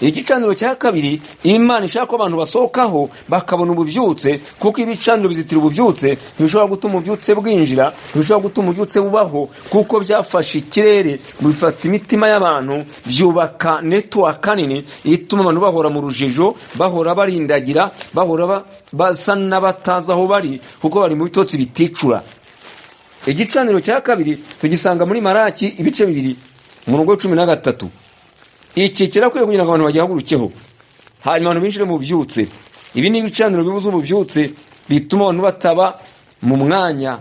Igicaniro cya kabiri Imana ishaka ko abantu basohokaho bakabona ububyutse, kuko ibicaniro bizitira ububyutse, ntibishobora gutuma ububyutse bwinjira, ntibishobora gutuma ububyutse bubaho, kuko byafashe ikirere, bifata imitima y'abantu, byubaka network nini ituma abantu bahora mu rujijo, bahora barindagira, bahora basa n'abatazi aho bari, kuko bari mu bitotsi biticura. Igicaniro cya kabiri tugisanga muri Maraki ibice 2 umurongo wa 13. Iki kirakwiye kugira ngo abantu bagihagurukeho, hanyuma abantu binjire mu byutse. Ibi ni ibicaniro bibuza ububyutse. bituma abantu bataba mu mwanya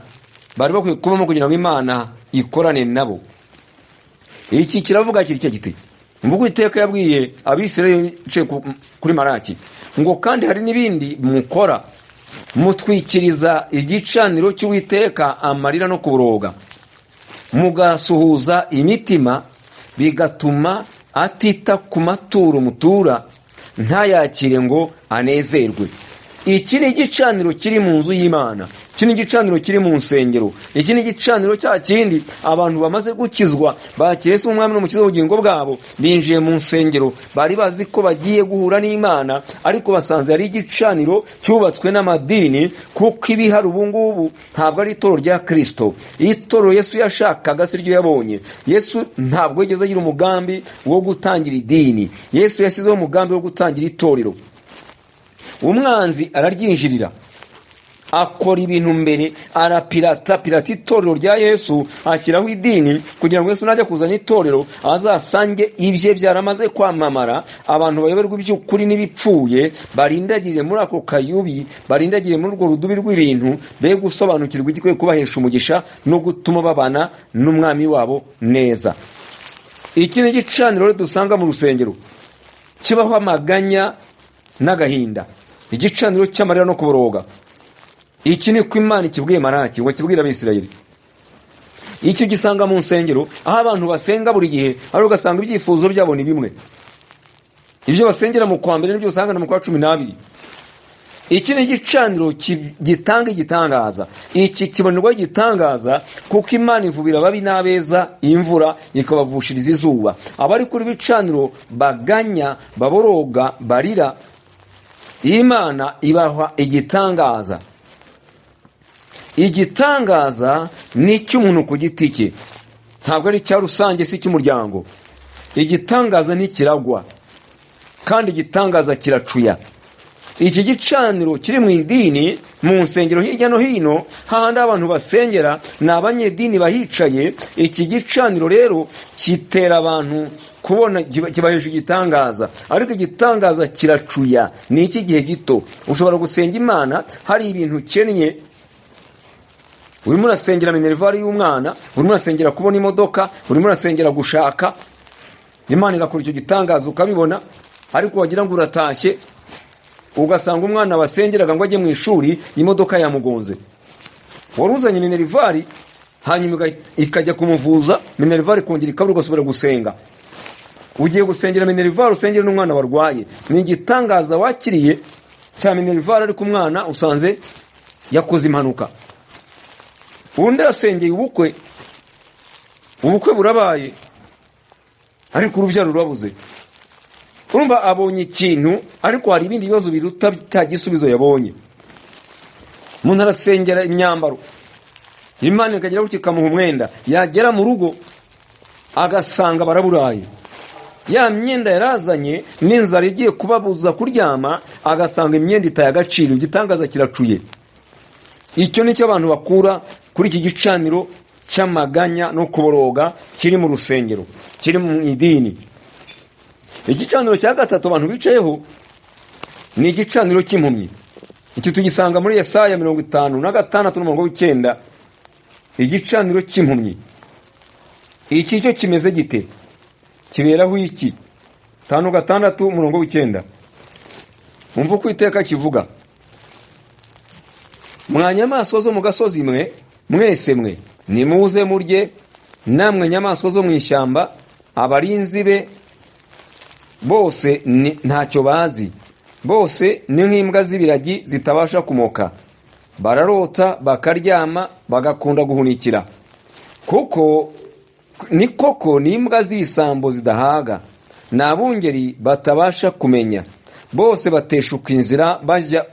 bari bakwiye kubamo kugira ngo Imana ikorane nabo. Iki kiravuga kiri giti mvugo iteka yabwiye Abisirayeli kuri Malaki ngo kandi hari n'ibindi mukora, mutwikiriza igicaniro cy'Uwiteka amarira no kuboroga, mugasuhuza imitima, bigatuma atita ku maturo mutura, ntayakire ngo anezerwe. Iki ni igicaniro kiri mu nzu y'Imana, iki ni igicaniro kiri mu nsengero, iki ni igicaniro cya kindi abantu bamaze gukizwa bakiriye Yesu umwami n'umukiza w'ubugingo bwabo, binjiye mu nsengero bari bazi ko bagiye guhura n'Imana, ariko basanze ari igicaniro cyubatswe n'amadini, kuko ibihari ubu ngubu ntabwo ari itorero rya Kristo. Itorero Yesu yashakaga si ryo yabonye. Yesu ntabwo yigeze agira umugambi wo gutangira idini. Yesu yashyizeho umugambi wo gutangira itorero. Umwanzi araryinjirira, akora ibintu mbere, arapirata pirata itorero rya Yesu, ashyiraho idini kugira ngo Yesu najya kuzana itorero azasange ibye byaramaze kwamamara, abantu bayoberwa iby'ukuri n'ibipfuye, barindagire muri ako kayubi, barindagire muri urwo rudubi rw'ibintu, be gusobanukirwa igikwiye kubahesha umugisha no gutuma babana n'umwami wabo neza. Iki ni igicaniro dusanga mu rusengero kibaho amaganya n'agahinda, igicaniro cy'amarira no kuboroga. Iki ni ko Imana ikibwiye Malaki ngo kibwira Abisirayeli. Icyo gisanga mu nsengero aho abantu basenga buri gihe, ari ugasanga ibyifuzo byabo ni bimwe, ibyo basengera mu kwa mbere n'ibyo usanga mu kwa 12. Iki ni igicaniro gitanga igitangaza. Iki kibonerwa igitangaza kuko Imana ivubira ababi n'abeza imvura, ikabavushiriza izuba. Abari kuri bicaniro baganya, baboroga, barira, Imana ibaha igitangaza. Igitangaza ni icy'umuntu ku giti cye, ntabwo ari icya rusange, si icy'umuryango. Igitangaza ntikiragwa, kandi igitangaza kiracuya. Iki gicaniro kiri mu idini, mu nsengero hirya no hino, hahandi abantu basengera ni abanyedini bahicaye. Iki gicaniro rero kitera abantu kubona, kibahesha igitangaza, ariko igitangaza kiracuya, ni iki gihe gito. Ushobora gusenga Imana hari ibintu ukennye, urimo urasengera minervari y'umwana, urimo urasengera kubona imodoka, urimo urasengera gushaka, Imana igakora icyo gitangaza ukabibona, ariko wagira ngo uratashye ugasanga umwana wasengeraga ngo ajye mu ishuri imodoka yamugonze. Wari uzanye minervari, hanyuma ikajya kumuvuza, minervari kongera ikabura, ugasubira gusenga. Ugiye gusengera minervari, usengera n'umwana warwaye. Ni igitangaza wakiriye cya minervari, ariko umwana usanze yakoze impanuka. Undi arasengeye ubukwe, ubukwe burabaye, ariko urubyaro rurabuze. Urumva abonye ikintu, ariko hari ibindi bibazo biruta cya gisubizo yabonye. Umuntu arasengera imyambaro, Imana ikagira gutya ikamuha umwenda, yagera mu rugo agasanga baraburaye. Ya myenda yarazanye n'inzara igiye kubabuza kuryama, agasanga imyenda itaye agaciro, igitangaza kiracuye. Icyo nicyo abantu bakura kuri iki gicaniro cy'amaganya no kuboroga kiri mu rusengero, kiri mu idini. Igicaniro cya gatatu abantu bicayeho ni igicaniro cy'impumyi. Iki tugisanga muri Yesaya 56 n'umurongo w'icyenda. Igicaniro cy'impumyi iki cyo kimeze gite? Kiberaho iki? 56 umurongo w'icyenda. Umva uko iteka kivuga: mwa nyamaswa zo mu gasozi mwe mwese mwe, nimuze murye, namwe nyamaswa zo mu ishyamba, abarinzi be bose ntacyo bazi, bose ni nk'imbwa z'ibiragi zitabasha kumoka, bararota bakaryama, bagakunda guhunikira. Kuko ni koko ni imbwa z'ibisambo zidahaga, ni abungeri batabasha kumenya, bose bateshuka inzira bajya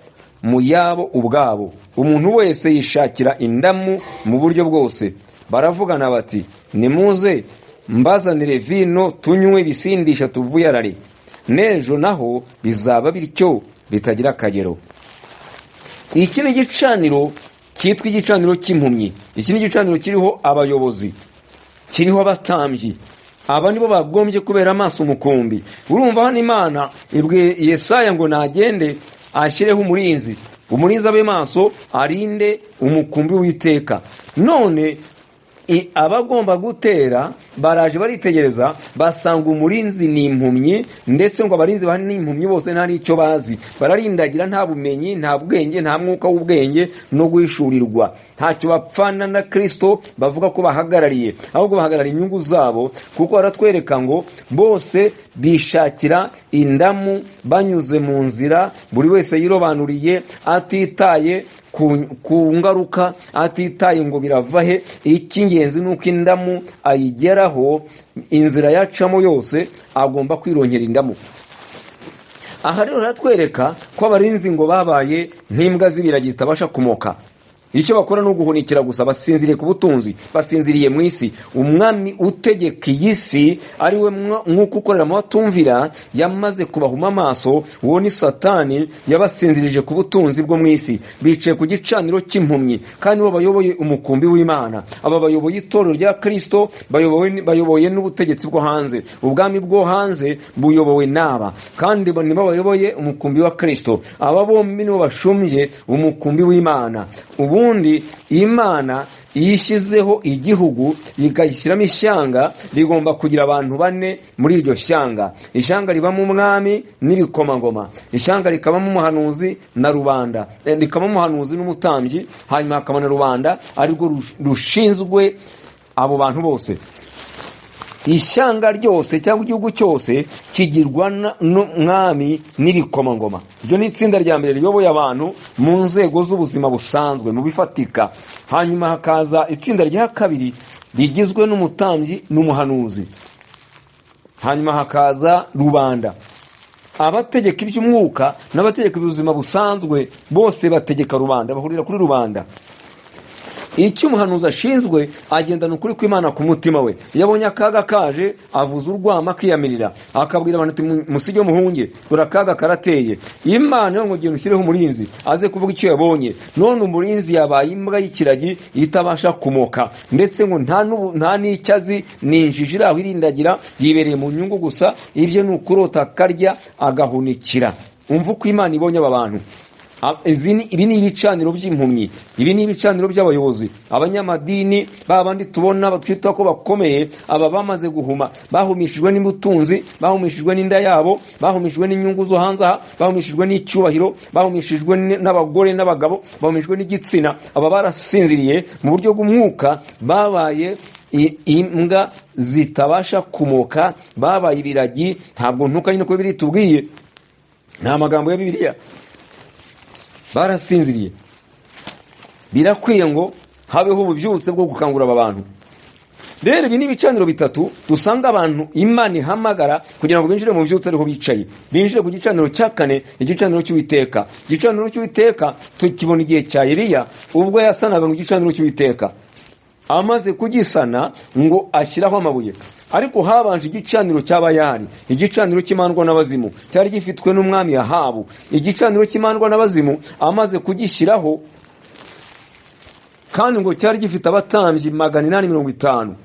mu yabo ubwabo, umuntu wese yishakira indamu mu buryo bwose. Baravugana bati, nimuze mbazanire vino tunywe ibisindisha tuvuyarare, n'ejo naho bizaba bityo bitagira akagero. Iki ni igicaniro cyitwa igicaniro cy'impumyi. Iki ni igicaniro kiriho abayobozi, kiriho abatambyi. Aba nibo bagombye kubera amaso umukumbi. Urumva hano Imana ibwiye Yesaya ngo nagende ashyireho umurinzi. Umurinzi abe maso, arinde umukumbi w'Uwiteka. None abagomba gutera baraje baritegereza, basanga umurinzi ni impumyi, ndetse ngo abarinzi bahari ni impumyi bose, nta n'icyo bazi, bararindagira, nta bumenyi, nta bwenge, nta mwuka w'ubwenge no guhishurirwa, ntacyo bapfana na Kristo bavuga ko bahagarariye, ahubwo bahagarariye inyungu zabo, kuko baratwereka ngo bose bishakira indamu banyuze mu nzira buri wese yirobanuriye, atitaye ku ngaruka, atitaye ngo birava he. Icy'ingenzi ni uko indamu ayigeraho, inzira yacamo yose agomba kwironkera indamu. Aha rero haratwereka ko abarinzi ngo babaye nk'imbwa z'ibiragi zitabasha kumoka. Icyo bakora ni uguhunikira gusa, basinziriye ku butunzi, basinziriye mu isi. Umwami utegeka iyi si, ari we mwuka ukorera mu batumvira, yamaze kubahuma amaso. Uwo ni Satani, yabasinzirije ku butunzi bwo mu isi. Bicaye ku gicaniro cy'impumyi, kandi bo bayoboye umukumbi w'Imana. Aba bayoboye itorero rya Kristo, bayoboye n'ubutegetsi bwo hanze. Ubwami bwo hanze buyobowe n'aba, kandi nibo bayoboye umukumbi wa Kristo. Aba bombi nibo bashumbye umukumbi w'Imana. Ubundi Imana yishyizeho igihugu ikagishyiramo ishyanga, rigomba kugira abantu bane muri iryo shyanga. Ishyanga ribamo umwami n'ibikomangoma, ishyanga rikabamo umuhanuzi na rubanda, rikabamo umuhanuzi n'umutambyi, hanyuma hakaba na rubanda, arirwo rushinzwe abo bantu bose. Ishyanga ryose cyangwa igihugu cyose kigirwa n'umwami n'ibikomangoma. Iryo ni itsinda rya mbere riyoboye abantu mu nzego z'ubuzima busanzwe, mu bifatika. Hanyuma hakaza itsinda rya kabiri rigizwe n'umutambyi n'umuhanuzi, hanyuma hakaza rubanda. Abategeka iby'umwuka n'abategeka ubuzima busanzwe bose bategeka rubanda, bahurira kuri rubanda. Icyo umuhanuzi ashinzwe, agendana ukuri kw'Imana ku mutima we. Iyo abonye akaga kaje, avuza urwama akiyamirira, akabwira abantu ati musige muhunge, dore akaga karateye. Imana ngo genda ushyireho umurinzi aze kuvuga icyo yabonye. None umurinzi yabaye imbwa y'ikiragi itabasha kumoka, ndetse ngo nta n'icyo azi, ni injiji iri aho irindagira, yibereye mu nyungu gusa, ibye ni ukurota akarya agahunikira. Umva uko Imana ibonye aba bantu. Ibi ni ibicaniro by'impumyi, ibi ni ibicaniro by'abayobozi, abanyamadini, ba bandi tubona batwita ko bakomeye. Aba bamaze guhuma, bahumishijwe n'ubutunzi, bahumishijwe n'inda yabo, bahumishijwe n'inyungu zo hanze aha, bahumishijwe n'icyubahiro, bahumishijwe n'abagore n'abagabo, bahumishijwe n'igitsina. Aba barasinziriye mu buryo bw'umwuka, babaye imbwa zitabasha kumoka, babaye ibiragi. Ntabwo ntuka nyine ko Bibiliya itubwiye, nta magambo ya Bibiliya. Barasinziriye. Birakwiye ngo habeho ububyutse bwo gukangura aba bantu. Rero ibi ni ibicaniro bitatu dusanga abantu Imana ihamagara kugira ngo binjire mu bubyutse, ariho bicaye. Binjire ku gicaniro cya kane, igicaniro cy'Uwiteka. Igicaniro cy'Uwiteka tukibona igihe cya Eliya, ubwo yasanaga mu gicaniro cy'Uwiteka. Amaze kugisana ngo ashyiraho amabuye, ariko habanje igicaniro cy'Abayali, igicaniro cy'imandwa n'abazimu cyari gifitwe n'umwami Ahabu. Igicaniro cy'imandwa n'abazimu amaze kugishyiraho, kandi ngo cyari gifite abatambyi 850.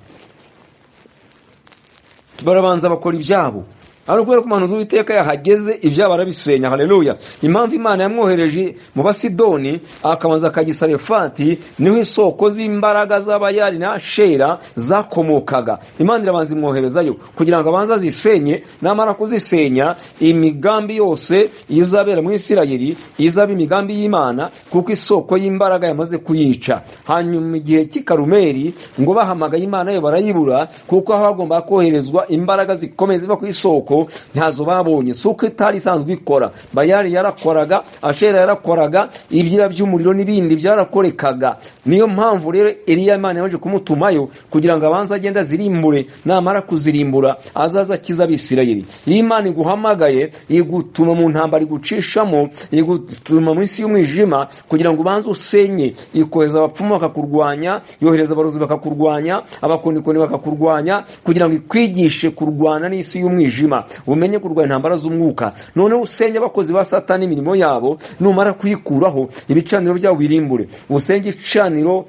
Barabanza bakora ibyabo, ariko kubera ko umuhanuzi w'Uwiteka yahageze, ibyabo arabisenya. Haleluya! Impamvu Imana yamwohereje mu Basidoni akabanza akajya Sarefati, niho isoko z'imbaraga z'Abayali na Ashera zakomokaga. Imana irabanza imwoherezayo kugira ngo abanze azisenye. Namara kuzisenya, imigambi yose izabera mu Isirayeli izaba imigambi y'Imana, kuko isoko y'imbaraga yamaze kuyica. Hanyuma igihe cy'i Karumeli ngo bahamagaye Imana yo barayibura, kuko aho hagomba koherezwa imbaraga zikomeye ziva ku isoko ntazo babonye. Si uko itari isanzwe ikora, Bayali yarakoraga, Ashera yarakoraga, ibyira by'umuriro n'ibindi byarakorekaga. Niyo mpamvu rero Eliya Imana yabanje kumutumayo kugira ngo abanze agende azirimbure, namara kuzirimbura azaza akiza Abisirayeli. Iyo Imana iguhamagaye, igutuma mu ntambara, igucishamo, igutuma mu isi y'umwijima kugira ngo ubanze usenye. Ikohereza abapfumu bakakurwanya, yohereza abarozi bakakurwanya, abakonikoni bakakurwanya, kugira ngo ikwigishe kurwana n'isi y'umwijima, umenye kurwanya intambara z'umwuka. Noneho usenge abakozi ba Satani imirimo yabo, numara kuyikuraho ibicaniro byabo birimbure, usenge igicaniro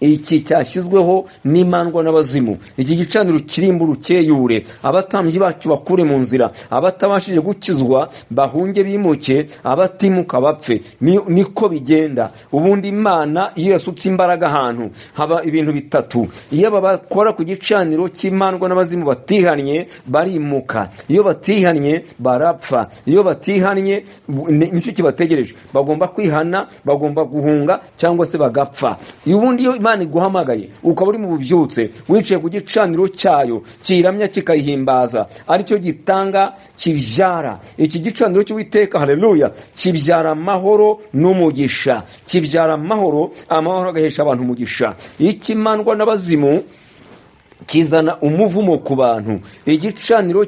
Iki cyashyizweho n'imandwa n'abazimu, iki gicaniro kirimbura ukeyure, abatambyi bacyo bakure mu nzira, abatabashije gukizwa bahunge bimuke, abatimuka bapfe. Niko bigenda. Ubundi Imana iyo yasutse imbaraga ahantu haba ibintu bitatu. Iyo aba bakora ku gicaniro cy'imandwa n'abazimu batihannye barimuka, iyo batihannye barapfa, iyo batihannye nicyo kibategereje, bagomba kwihana, bagomba guhunga cyangwa se bagapfa. Ubundi iyo Imana iguhamagaye ukaba uri mu bubyutse, wicaye ku gicaniro cyayo kiramya kikayihimbaza, aricyo gitanga kibyara. Iki gicaniro cy'Uwiteka, haleluya, kibyara amahoro n'umugisha, kibyara amahoro, amahoro agahesha abantu umugisha. Ikimandwa n'abazimu kizana umuvumo ku bantu. Igicaniro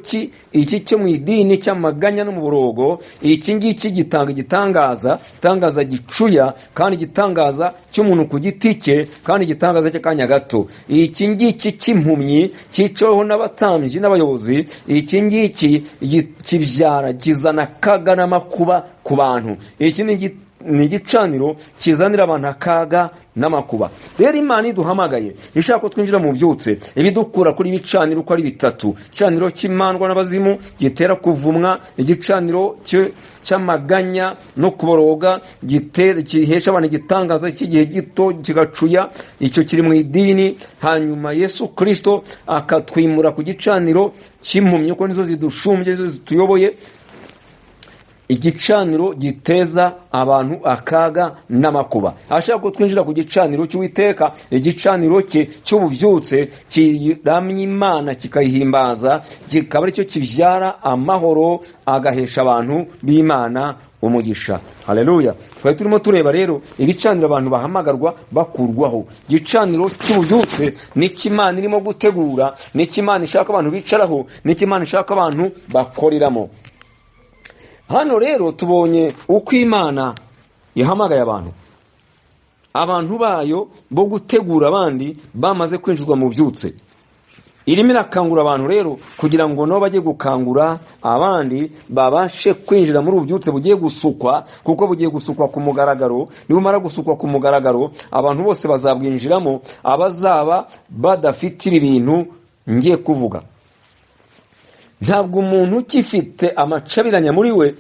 iki cyo mu idini cy'amaganya no mu burogo, iki ngiki gitanga igitangaza, igitangaza gicuya, kandi igitangaza cy'umuntu ku giti cye, kandi igitangaza cy'akanya gato. Iki ngiki cy'impumyi cyicaweho n'abatambyi n'abayobozi, iki ngiki kibyara, kizana akaga n'amakuba ku bantu. Iki ni igicaniro kizanira abantu akaga n'amakuba. Rero Imana iduhamagaye ishaka ko twinjira mu byutse, ibidukura kuri ibicaniro uko ari bitatu: igicaniro cy'imandwa n'abazimu gitera kuvumwa, igicaniro cy'amaganya no kuboroga gihesha abantu igitangaza cy'igihe gito kigacuya, icyo kiri mu idini. Hanyuma Yesu Kristo akatwimura ku gicaniro cy'impumyi, kuko nizo zidushumbye, nizo zituyoboye, igicaniro giteza abantu akaga n'amakuba. Ashaka ko twinjira ku gicaniro cy'Uwiteka, igicaniro cye cy'ububyutse kiramya Imana kikayihimbaza, kikaba aricyo kibyara amahoro agahesha abantu b'Imana umugisha. Haleluya. Twari turimo tureba rero ibicaniro abantu bahamagarwa bakurwaho. Igicaniro cy'ububyutse n'icyo Imana irimo gutegura, n'icyo Imana ishaka abantu bicaraho, n'icyo Imana ishaka abantu bakoreramo. Hano rero tubonye uko Imana yahamagaye abantu bayo bo gutegura abandi bamaze kwinjizwa mu byutse. Irimo irakangura abantu rero kugira ngo nabo bajye gukangura abandi babashe kwinjira muri ubu byutse bugiye gusukwa, kuko bugiye gusukwa ku mugaragaro. Nibumara gusukwa ku mugaragaro abantu bose bazabwinjiramo, abazaba badafite ibi bintu ngiye kuvuga. Ntabwo umuntu ukifite amacabiranya muri we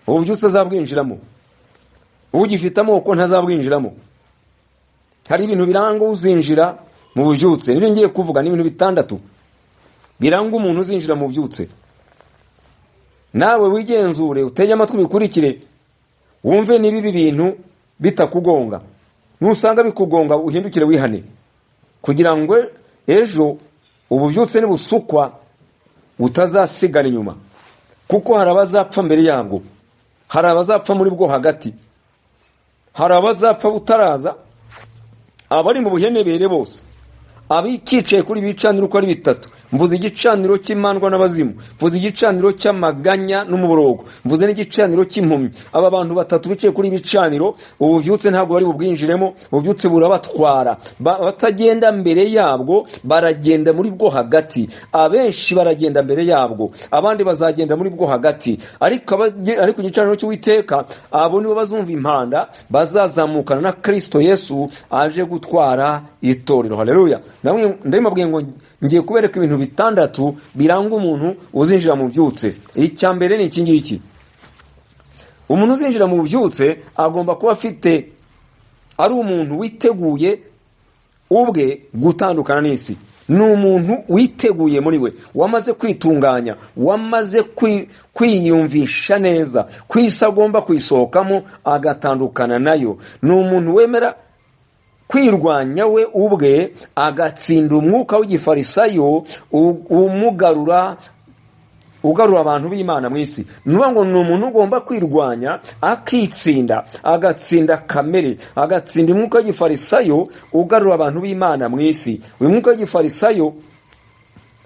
ububyutse azabwinjiramo, ugifite amoko ntazabwinjiramo. Hari ibintu biranga uzinjira mu bubyutse, nibyo ngiye kuvuga, ni ibintu bitandatu biranga umuntu uzinjira mu bubyutse. Nawe wigenzure, utege amatwi, bikurikire, wumve niba ibi bintu bitakugonga. Nusanga bikugonga uhindukire wihane, kugira ngo ejo ububyutse nibusukwa utazasigara inyuma, kuko hari abazapfa mbere yabwo, hari abazapfa muri bwo hagati, hari abazapfa butaraza, abari mu buhenebere bose, abikicaye kuri bicaniro uko ari bitatu. Mvuze igicaniro cy'imandwa n'abazimu, mvuze igicaniro cy'amaganya n'umuborogo, mvuze n'igicaniro cy'impumyi. Aba bantu batatu bicaye kuri bicaniro, ububyutse ntabwo bari bubwinjiremo, ububyutse burabatwara. Batagenda mbere yabwo baragenda muri bwo hagati, abenshi baragenda mbere yabwo, abandi bazagenda muri bwo hagati. Ariko igicaniro cy'Uwiteka, abo nibo bazumva impanda, bazazamukana na Kristo Yesu aje gutwara itorero. Haleluya. Ndababwiye ngo ngiye kubereka ibintu bitandatu biranga umuntu uzinjira mu byutse. Icya mbere ni iki ngiki: umuntu uzinjira mu byutse agomba kuba afite, ari umuntu witeguye ubwe gutandukana n'isi. Ni umuntu witeguye muri we, wamaze kwitunganya, wamaze kwiyumvisha neza ku isi agomba kuyisohokamo agatandukana nayo. Ni umuntu wemera kwirwanya we ubwe, agatsinda umwuka w'igifarisayo umugarura, ugarura abantu b'Imana mu isi. Nuba ngo ni umuntu ugomba kwirwanya akitsinda, agatsinda kamere, agatsinda umwuka w'igifarisayo ugarura abantu b'Imana mu isi. Uyu mwuka w'igifarisayo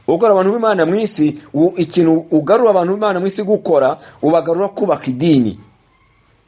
ugarura abantu b'Imana mu isi, ikintu ugarura abantu b'Imana mu isi gukora, ubagarura kubaka idini.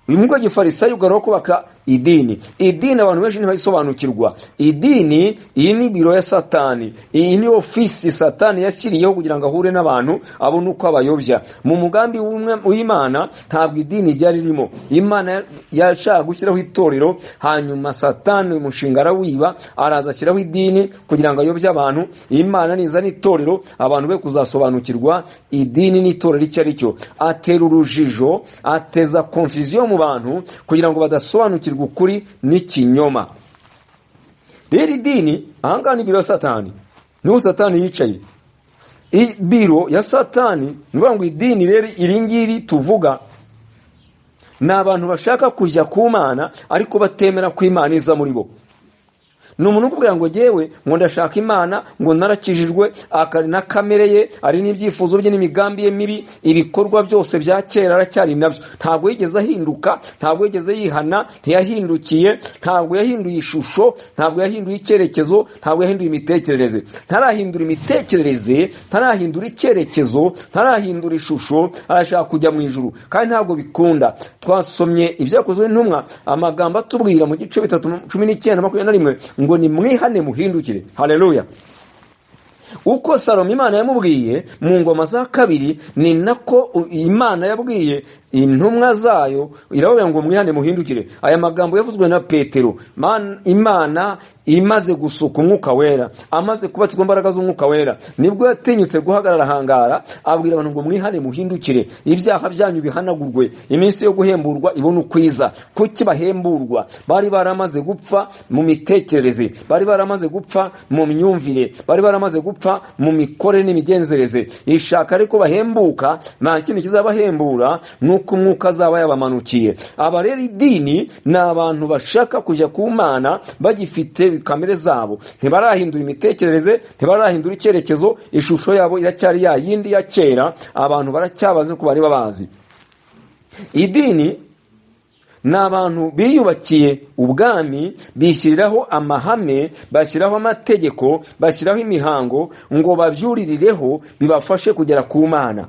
Uyu mwuka w'igifarisayo ugarura kubaka idini. Idini abantu benshi ntibayisobanukirwa. Idini iyi ni biro ya Satani, iyi ni ofisi Satani yashyiriyeho kugira ngo ahure n'abantu abone uko abayobya. Mu mugambi w'Imana ntabwo idini ryari ririmo. Imana yashaka gushyiraho itorero, hanyuma Satani uyu mushinga arawiba, araza ashyiraho idini kugira ngo ayobye abantu. Imana nizana itorero, abantu be kuzasobanukirwa idini n'itorero icyo ari cyo. Atera urujijo, ateza confusion mu bantu kugira ngo badasobanukirwa ukuri n'ikinyoma. Rero idini ahangaha ni biro ya Satani, niho Satani yicaye. Biro ya Satani ni ukuvuga ngo idini rero iri ngiri tuvuga ni abantu bashaka kujya ku Mana ariko batemera ko Imana iza muri bo. Ni umuntu ukubwira ngo jyewe ngo ndashaka Imana, ngo narakijijwe, akari na kamere ye, ari n'ibyifuzo bye n'imigambi ye mibi, ibikorwa byose bya kera aracyari nabyo, ntabwo yigeze ahinduka, ntabwo yigeze yihana, ntiyahindukiye, ntabwo yahinduye ishusho, ntabwo yahinduye icyerekezo, ntabwo yahinduye imitekerereze. Ntarahindura imitekerereze, ntarahindura icyerekezo, ntarahindura ishusho, arashaka kujya mu ijuru kandi ntabwo bikunda. Twasomye ibyakozwe n'intumwa, amagambo atubwira mu gice 3:19 21 ngo ni mwihane muhindukire. Haleluya. Uko Salomo Imana yamubwiye mu ngoma za kabiri, ni nako Imana yabwiye intumwa zayo, irababwira ngo mwihane muhindukire. Aya magambo yavuzwe na Petero. Imana imaze gusuka umwuka wera, amaze kubatizwa imbaraga z'umwuka wera, nibwo yatinyutse guhagarara hangara abwira abantu ngo mwihane muhindukire, ibyaha byanyu bihanagurwe, iminsi yo guhemburwa ibone ukwiza. Kuki bahemburwa? Bari baramaze gupfa mu mitekerereze, bari baramaze gupfa mu myumvire, bari baramaze gupfa mu mikorere n'imigenzereze. Ishaka ariko bahembuka, nta kintu kizabahembura nuko umwuka azaba yabamanukiye. Aba rero idini ni abantu bashaka kujya ku Mana bagifite kamere zabo, ntibarahindura imitekerereze, ntibarahindura icyerekezo, ishusho yabo iracyari ya yindi ya kera, abantu baracyabazi ko bari babazi. Idini ni abantu biyubakiye ubwami, bishyiriraho amahame, bashyiraho amategeko, bashyiraho imihango ngo babyuririreho bibafashe kugera ku Mana.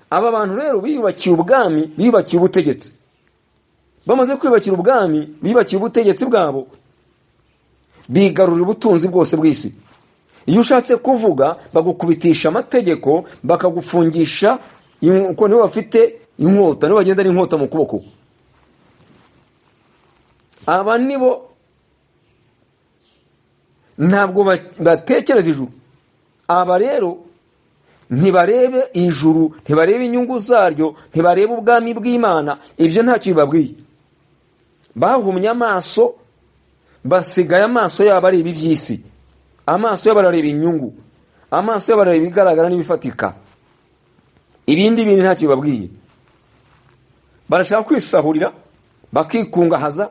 Aba bantu rero biyubakiye ubwami, biyubakiye ubutegetsi. Bamaze kwiyubakira ubwami, biyubakiye ubutegetsi bwabo, bigarurira ubutunzi bwose bw'isi. Iyo ushatse kuvuga bagukubitisha amategeko, bakagufungisha, uko nibo bafite inkota, nibo bagenda n'inkota mu kuboko. Aba nibo ntabwo batekereza ijuru. Aba rero ntibarebe ijuru, ntibarebe inyungu zaryo, ntibarebe ubwami bw'Imana, ibyo ntacyo bibabwiye. Bahumye amaso, basigaye amaso yabo areba iby'isi, amaso yabo arareba inyungu, amaso yabo arareba ibigaragara n'ibifatika, ibindi bintu ntacyo bibabwiye. Barashaka kwisahurira, bakikungahaza,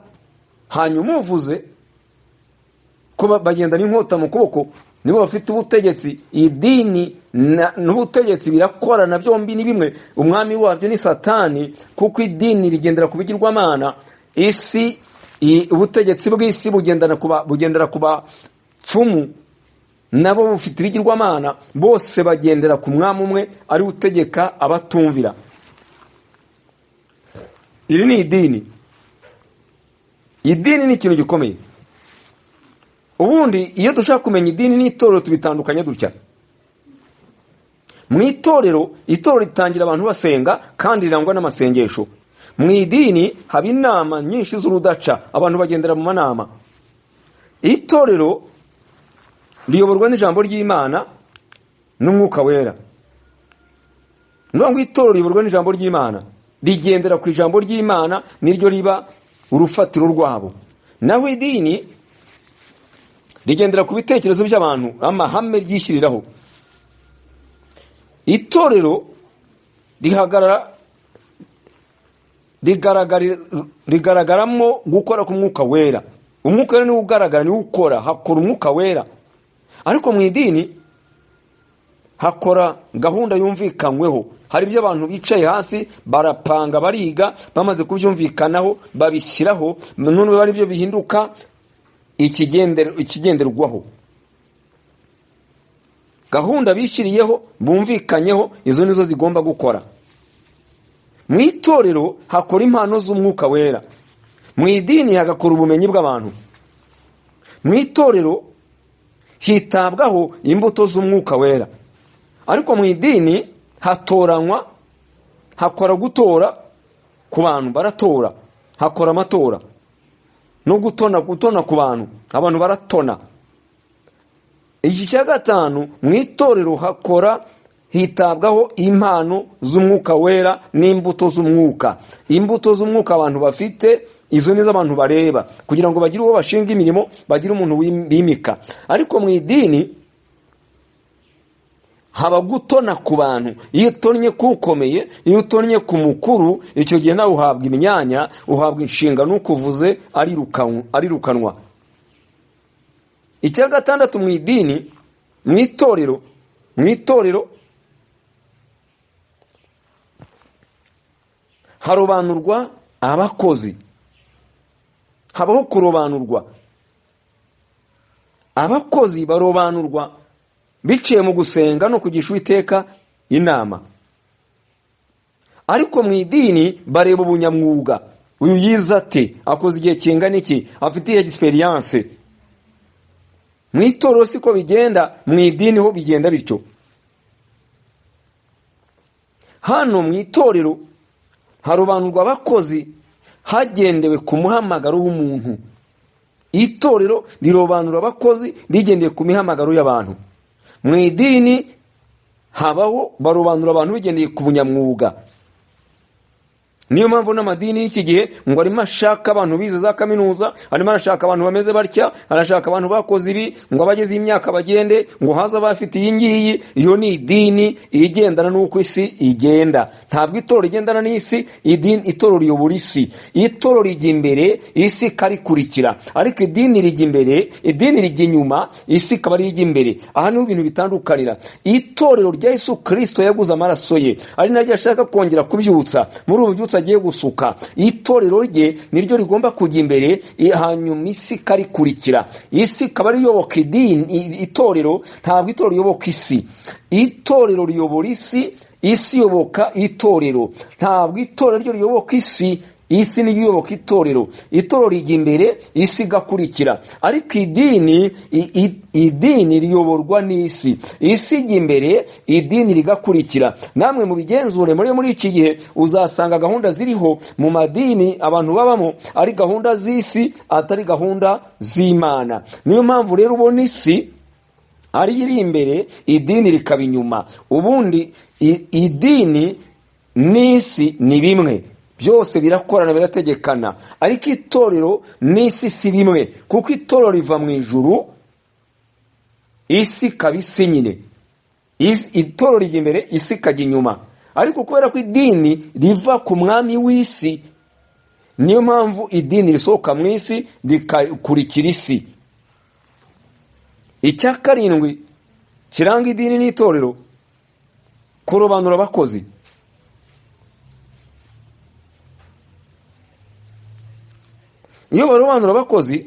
hanyuma uvuze ko bagenda n'inkota mu kuboko, nibo bafite ubutegetsi. Idini n'ubutegetsi birakorana byombi, ni bimwe. Umwami wabyo ni Satani, kuko idini rigendera ku bigirwamana. Isi, ubutegetsi bw'isi bugendera ku bapfumu, nabo bufite ibigirwamana, bose bagendera ku mwami umwe ari utegeka abatumvira. Iri ni idini. Idini ni ikintu gikomeye. Ubundi iyo dushaka kumenya idini n'itorero tubitandukanye dutya. Mu itorero, itorero ritangira abantu basenga kandi rirangwa n'amasengesho. Mu idini haba inama nyinshi z'urudaca, abantu bagendera mu manama. Itorero riyoborwa n'ijambo ry'Imana n'umwuka wera. Ngo itorero riyoborwa n'ijambo ry'Imana, rigendera ku ijambo ry'Imana, niryo riba urufatiro rwabo. Naho idini rigendera ku bitekerezo by'abantu, amahame ryishyiriraho. Itorero rihagarara, rigaragaramo gukora k'umwuka wera. Umwuka wera niwo ugaragara, niwo ukora, hakora umwuka wera. Ariko mu idini hakora gahunda yumvikanyweho. Hari ibyo abantu bicaye hasi barapanga, bariga, bamaze kubyumvikanaho babishyiraho, none bari byo bihinduka ikigenderwaho. Gahunda bishyiriyeho bumvikanyeho, izo nizo zigomba gukora. Mu itorero hakora impano z'umwuka wera, mu idini hagakora ubumenyi bw'abantu. Mu itorero hitabwaho imbuto z'umwuka wera, ariko mu idini hatoranywa, hakora gutora ku bantu, baratora, hakora amatora no gutona, gutona ku bantu, abantu baratona. Iki cya gatanu, mu itorero hakora hitabwaho impano z'umwuka wera n'imbuto z'umwuka. Imbuto z'umwuka abantu bafite, izo nizo abantu bareba kugira ngo bagire uwo bashinga imirimo, bagire umuntu bimika. Ariko mu idini haba gutona ku bantu. Iyo utonnye kukomeye, iyo utonnye ku mukuru, icyo gihe nawe uhabwa imyanya, uhabwa inshingano, ukuvuze arirukanwa. Icya gatandatu, mu idini, mu itorero harobanurwa abakozi, habaho kurobanurwa. Abakozi barobanurwa biciye mu gusenga no kugisha Uwiteka inama. Ariko mu idini bareba ubunyamwuga, uyu yize ate, akoze igihe kingana iki, afite experience. Mu itorero siko bigenda, mu idini ho bigenda bityo. Hano mu itorero harobanurwa abakozi hagendewe ku muhamagaro w'umuntu. Itorero rirobanura abakozi rigendeye ku mihamagaro y'abantu. Mu idini habaho barobanura abantu bigendeye ku bunyamwuga. Niyo mpamvu n'amadini y'iki gihe ngo arimo ashaka abantu bize za kaminuza, arimo arashaka abantu bameze batya, arashaka abantu bakoze ibi, ngo abageze imyaka bagende, ngo haza abafite iyi ngiyi. Iyo ni idini igendana n'uko isi igenda. Ntabwo itorero rigendana n'isi, idini itorero riyobora isi. Itorero rijya imbere, isi ikarikurikira. Ariko idini rijya imbere, idini rijya inyuma, isi ikaba rijya imbere. Aha niho ibintu bitandukanira. Itorero rya Yesu Kristo yaguze amaraso ye, ari naryo ashaka kongera kubyutsa muri ubu byutsa agiye gusuka. Itorero rye niryo rigomba kujya imbere, hanyuma isi ikarikurikira. Isi ikaba riyoboka idini, itorero ntabwo itorero riyoboka isi. Itorero riyobora isi, isi iyoboka itorero. Ntabwo itorero ryo riyoboka isi, isi niyo iyoboka itorero. Itorero rijya imbere, isi igakurikira. Ariko idini, idini riyoborwa n'isi, isi ijya imbere, idini rigakurikira. Namwe mu bigenzure muri iki gihe uzasanga gahunda ziriho mu madini abantu babamo ari gahunda z'isi, atari gahunda z'Imana. Niyo mpamvu rero ubona isi ari iri imbere, idini rikaba inyuma. Ubundi idini n'isi ni bimwe, byose birakorana, birategekana. Ariko itorero n'isi si bimwe, kuko itorero riva mu ijuru, isi ikaba isi nyine. Itorero rijya imbere, isi ikajya inyuma. Ariko kubera ko idini riva ku mwami w'isi, niyo mpamvu idini risohoka mu isi rikakurikira isi. Icya karindwi kiranga idini n'itorero, kurobanura abakozi. Iyo barobanura abakozi,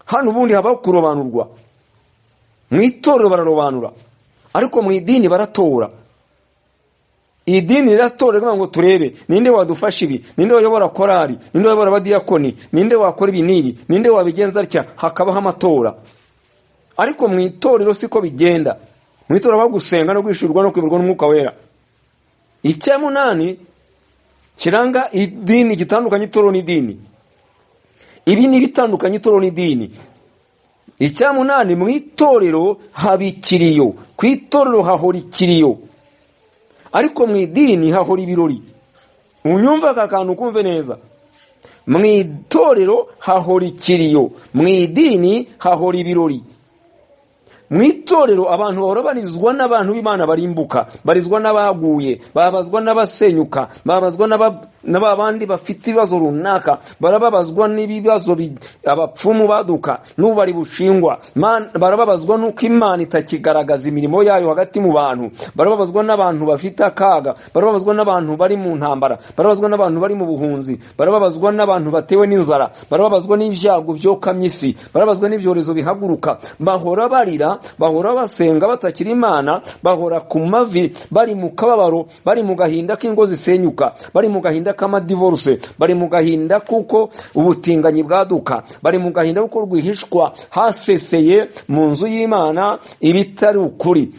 hano ubundi habaho kurobanurwa. Mu itorero bararobanura, ariko mu idini baratora. Idini riratora ngo turebe ninde wadufasha ibi, ninde wayobora korali, ninde wayobora abadiyakoni, ninde wakora ibi n'ibi, ninde wabigenza atya, hakabaho amatora. Ariko mu itorero siko bigenda. Mu itorero habaho gusenga no kwishurwa no kwiburwa n'umwuka wera. Icya munani kiranga idini gitandukanye itorero n'idini. Ibi ni bitandukanye itorero n'idini. Icya munani, mu itorero haba ikiriyo, ku itorero hahora ikiriyo, ariko mu idini hahora ibirori. Unyumva aka kantu kumve neza. Mu itorero hahora ikiriyo, mu idini hahora ibirori. Mu itorero abantu bahora barizwa n'abantu b'Imana barimbuka, barizwa n'abaguye, babazwa n'abasenyuka, babazwa na ba bandi bafite ibibazo runaka, barababazwa n'ibibazo abapfumu baduka n'ubu bari bushingwa, barababazwa n'uko Imana itakigaragaza imirimo yayo hagati mu bantu, barababazwa n'abantu bafite akaga, barababazwa n'abantu bari mu ntambara, barababazwa n'abantu bari mu buhunzi, barababazwa n'abantu batewe n'inzara, barababazwa n'ibyago byokamye isi, barababazwa n'ibyorezo bihaguruka. Bahora barira, bahora basenga batakira Imana, bahora ku mavi, bari mu kababaro, bari mu gahinda k'ingo zisenyuka, bari mu gahinda k'amadivorce, bari mu gahinda kuko ubutinganyi bwaduka, bari mu gahinda kuko rwihishwa haseseye mu nzu y'Imana ibitari ukuri.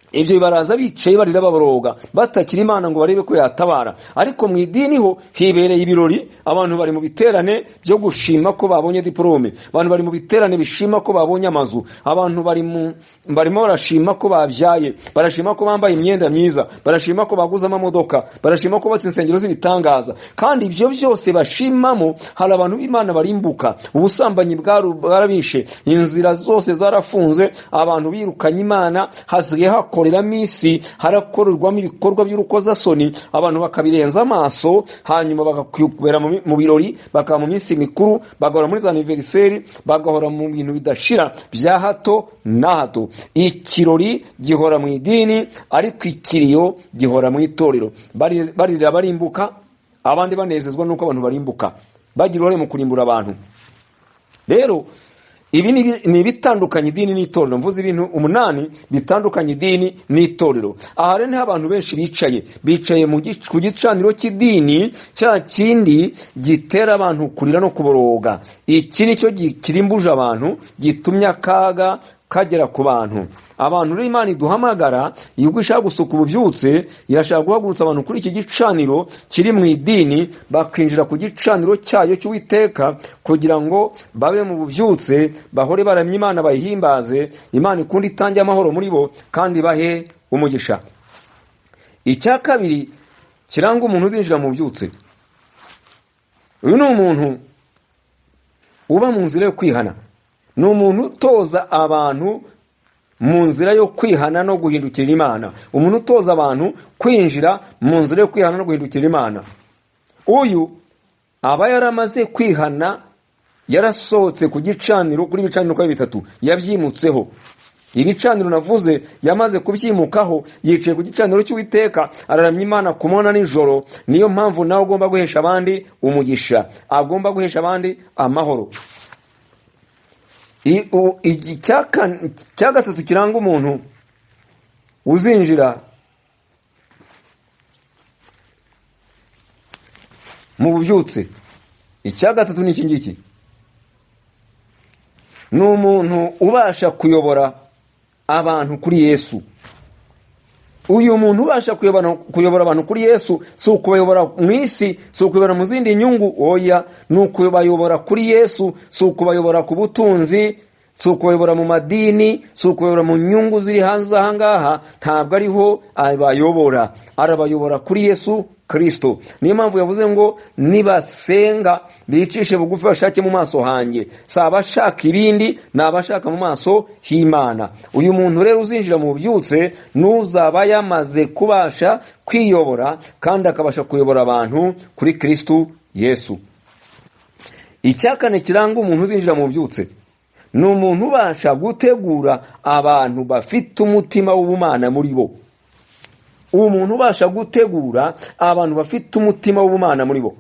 Ibyo baraza bicaye barira baboroga, batakira Imana ngo barebe ko yatabara. Ariko mu idini ho hibereye ibirori, abantu bari mu biterane byo gushima ko babonye diplome, abantu bari mu biterane bishima ko babonye amazu, abantu barimo barashima ko babyaye, barashima ko bambaye imyenda myiza, barashima ko baguze amamodoka, barashima ko batse insengero z'ibitangaza. Kandi ibyo byose bashimamo hari abantu b'Imana barimbuka. Ubusambanyi bwarabishe, inzira zose zarafunze, abantu birukanye Imana, hasigaye hakoreramo isi, harakorerwamo ibikorwa by'urukozasoni, abantu bakabirenza amaso, hanyuma bagakwibera mu birori, bakaba mu minsi mikuru, bagahora muri za anniversaire, bagahora mu bintu bidashira bya hato na hato. Ikirori gihora mu idini, ariko ikiriyo gihora mu itorero. Barira barimbuka, abandi banezezwa nuko abantu barimbuka, bagira uruhare mu kurimbura abantu. Rero ibi ni ibitandukanye idini n'itorero. Mvuze ibintu 8 bitandukanye idini n'itorero. Aha rero niho abantu benshi bicaye ku gicaniro cy'idini, cya kindi gitera abantu kurira no kuboroga. Iki nicyo kirimbuje abantu, gitumye akaga kagera ku bantu. Abantu rero Imana iduhamagara, iyo ishaka gusuka ububyutse, irashaka guhagurutsa abantu kuri iki gicaniro kiri mu idini, bakinjira ku gicaniro cyayo cy'Uwiteka, kugira ngo babe mu bubyutse, bahore baramya Imana, bayihimbaze, Imana ikunde itange amahoro muri bo kandi bahe umugisha. Icya kabiri kiranga umuntu uzinjira mu bubyutse, uyu ni umuntu uba mu nzira yo kwihana. Ni umuntu utoza abantu mu nzira yo kwihana no guhindukira Imana. Umuntu utoza abantu kwinjira mu nzira yo kwihana no guhindukira Imana. Uyu aba yaramaze kwihana, yarasohotse ku gicaniro, kuri ibicaniro kwa bitatu yabyimutseho. Ibicaniro navuze yamaze kubyimukaho, yicaye ku gicaniro cy'Uwiteka, araramya Imana ku manywa nijoro. Niyo mpamvu nawe ugomba guhesha abandi umugisha, agomba guhesha abandi amahoro. Icya gatatu kiranga umuntu uzinjira mu bubyutse, icya gatatu ni iki ngiki: ni umuntu ubasha kuyobora abantu kuri Yesu. Uyu muntu ubasha kuyobora abantu kuri Yesu, si ukubayobora mu isi, si ukuyobora mu zindi nyungu, oya, ni ukubayobora kuri Yesu, si ukubayobora ku butunzi, si ukubayobora mu madini, si ukubayobora mu nyungu ziri hanze aha ngaha, ntabwo ariho abayobora, arabayobora kuri Yesu Kristo. Niyo mpamvu yavuze ngo nibasenga bicishe bugufi bashake mu maso hanjye. Si abashaka ibindi, ni abashaka mu maso h'Imana. Uyu muntu rero uzinjira mu bubyutse n'uzaba yamaze kubasha kwiyobora kandi akabasha kuyobora abantu kuri Kristo Yesu. Icya kane kiranga umuntu uzinjira mu bubyutse, ni umuntu ubasha gutegura abantu bafite umutima w'ubumana muri bo. Umuntu ubasha gutegura abantu bafite umutima w'ubumana muri bo.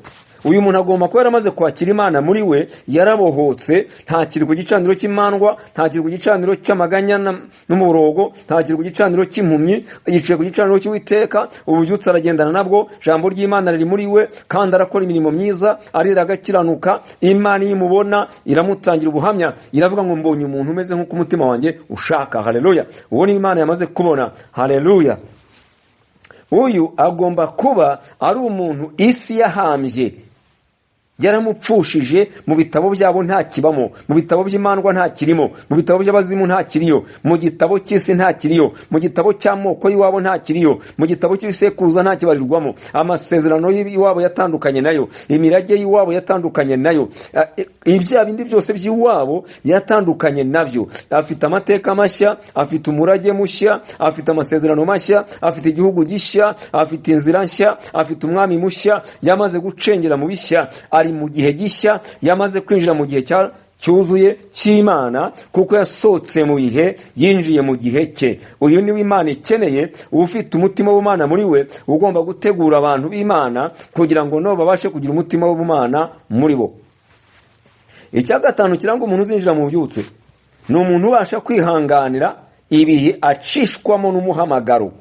Uyu muntu agomba kuba yaramaze kwakira Imana muri we, yarabohotse, ntakiri ku gicaniro cy'imandwa, ntakiri ku gicaniro cy'amaganya n'umuborogo, ntakiri ku gicaniro cy'impumyi, yicaye ku gicaniro cy'Uwiteka, ububyutse aragendana nabwo, jambo ry'Imana riri muri we, kandi arakora imirimo myiza, arira agakiranuka. Imana imubona iramutangira ubuhamya, iravuga ngo mbonye umuntu umeze nk'uko umutima wanjye ushaka. Haleluya! Uwo ni Imana yamaze kubona. Haleluya! Uyu agomba kuba ari umuntu isi yahambye. Yaramupfushije, mu bitabo byabo nta kibamo, mu bitabo by'imandwa nta kirimo, mu bitabo by'abazimu nta kiriyo, mu gitabo cy'isi nta kiriyo, mu gitabo cy'amoko y'iwabo nta kiriyo, mu gitabo cy'ibisekuruza nta kibarirwamo. Amasezerano y'iwabo yatandukanye nayo, imirage y'iwabo yatandukanye nayo, ibya bindi byose by'iwabo yatandukanye nabyo. Afite amateka mashya, afite umurage mushya, afite amasezerano mashya, afite igihugu gishya, afite inzira nshya, afite umwami mushya, yamaze gucengera mu bishya, ari mu gihe gishya, yamaze kwinjira mu gihe cyuzuye cy'Imana, kuko yasohotse mu bihe yinjiye mu gihe cye. Uyu niwe Imana ikeneye, ufite umutima w'Imana muri we, ugomba gutegura abantu b'Imana kugira ngo nabo babashe kugira umutima w'Imana muri bo. Icya gatanu kiranga umuntu uzinjira mu bubyutse ni umuntu ubasha kwihanganira ibihe acishwamo n'umuhamagaro.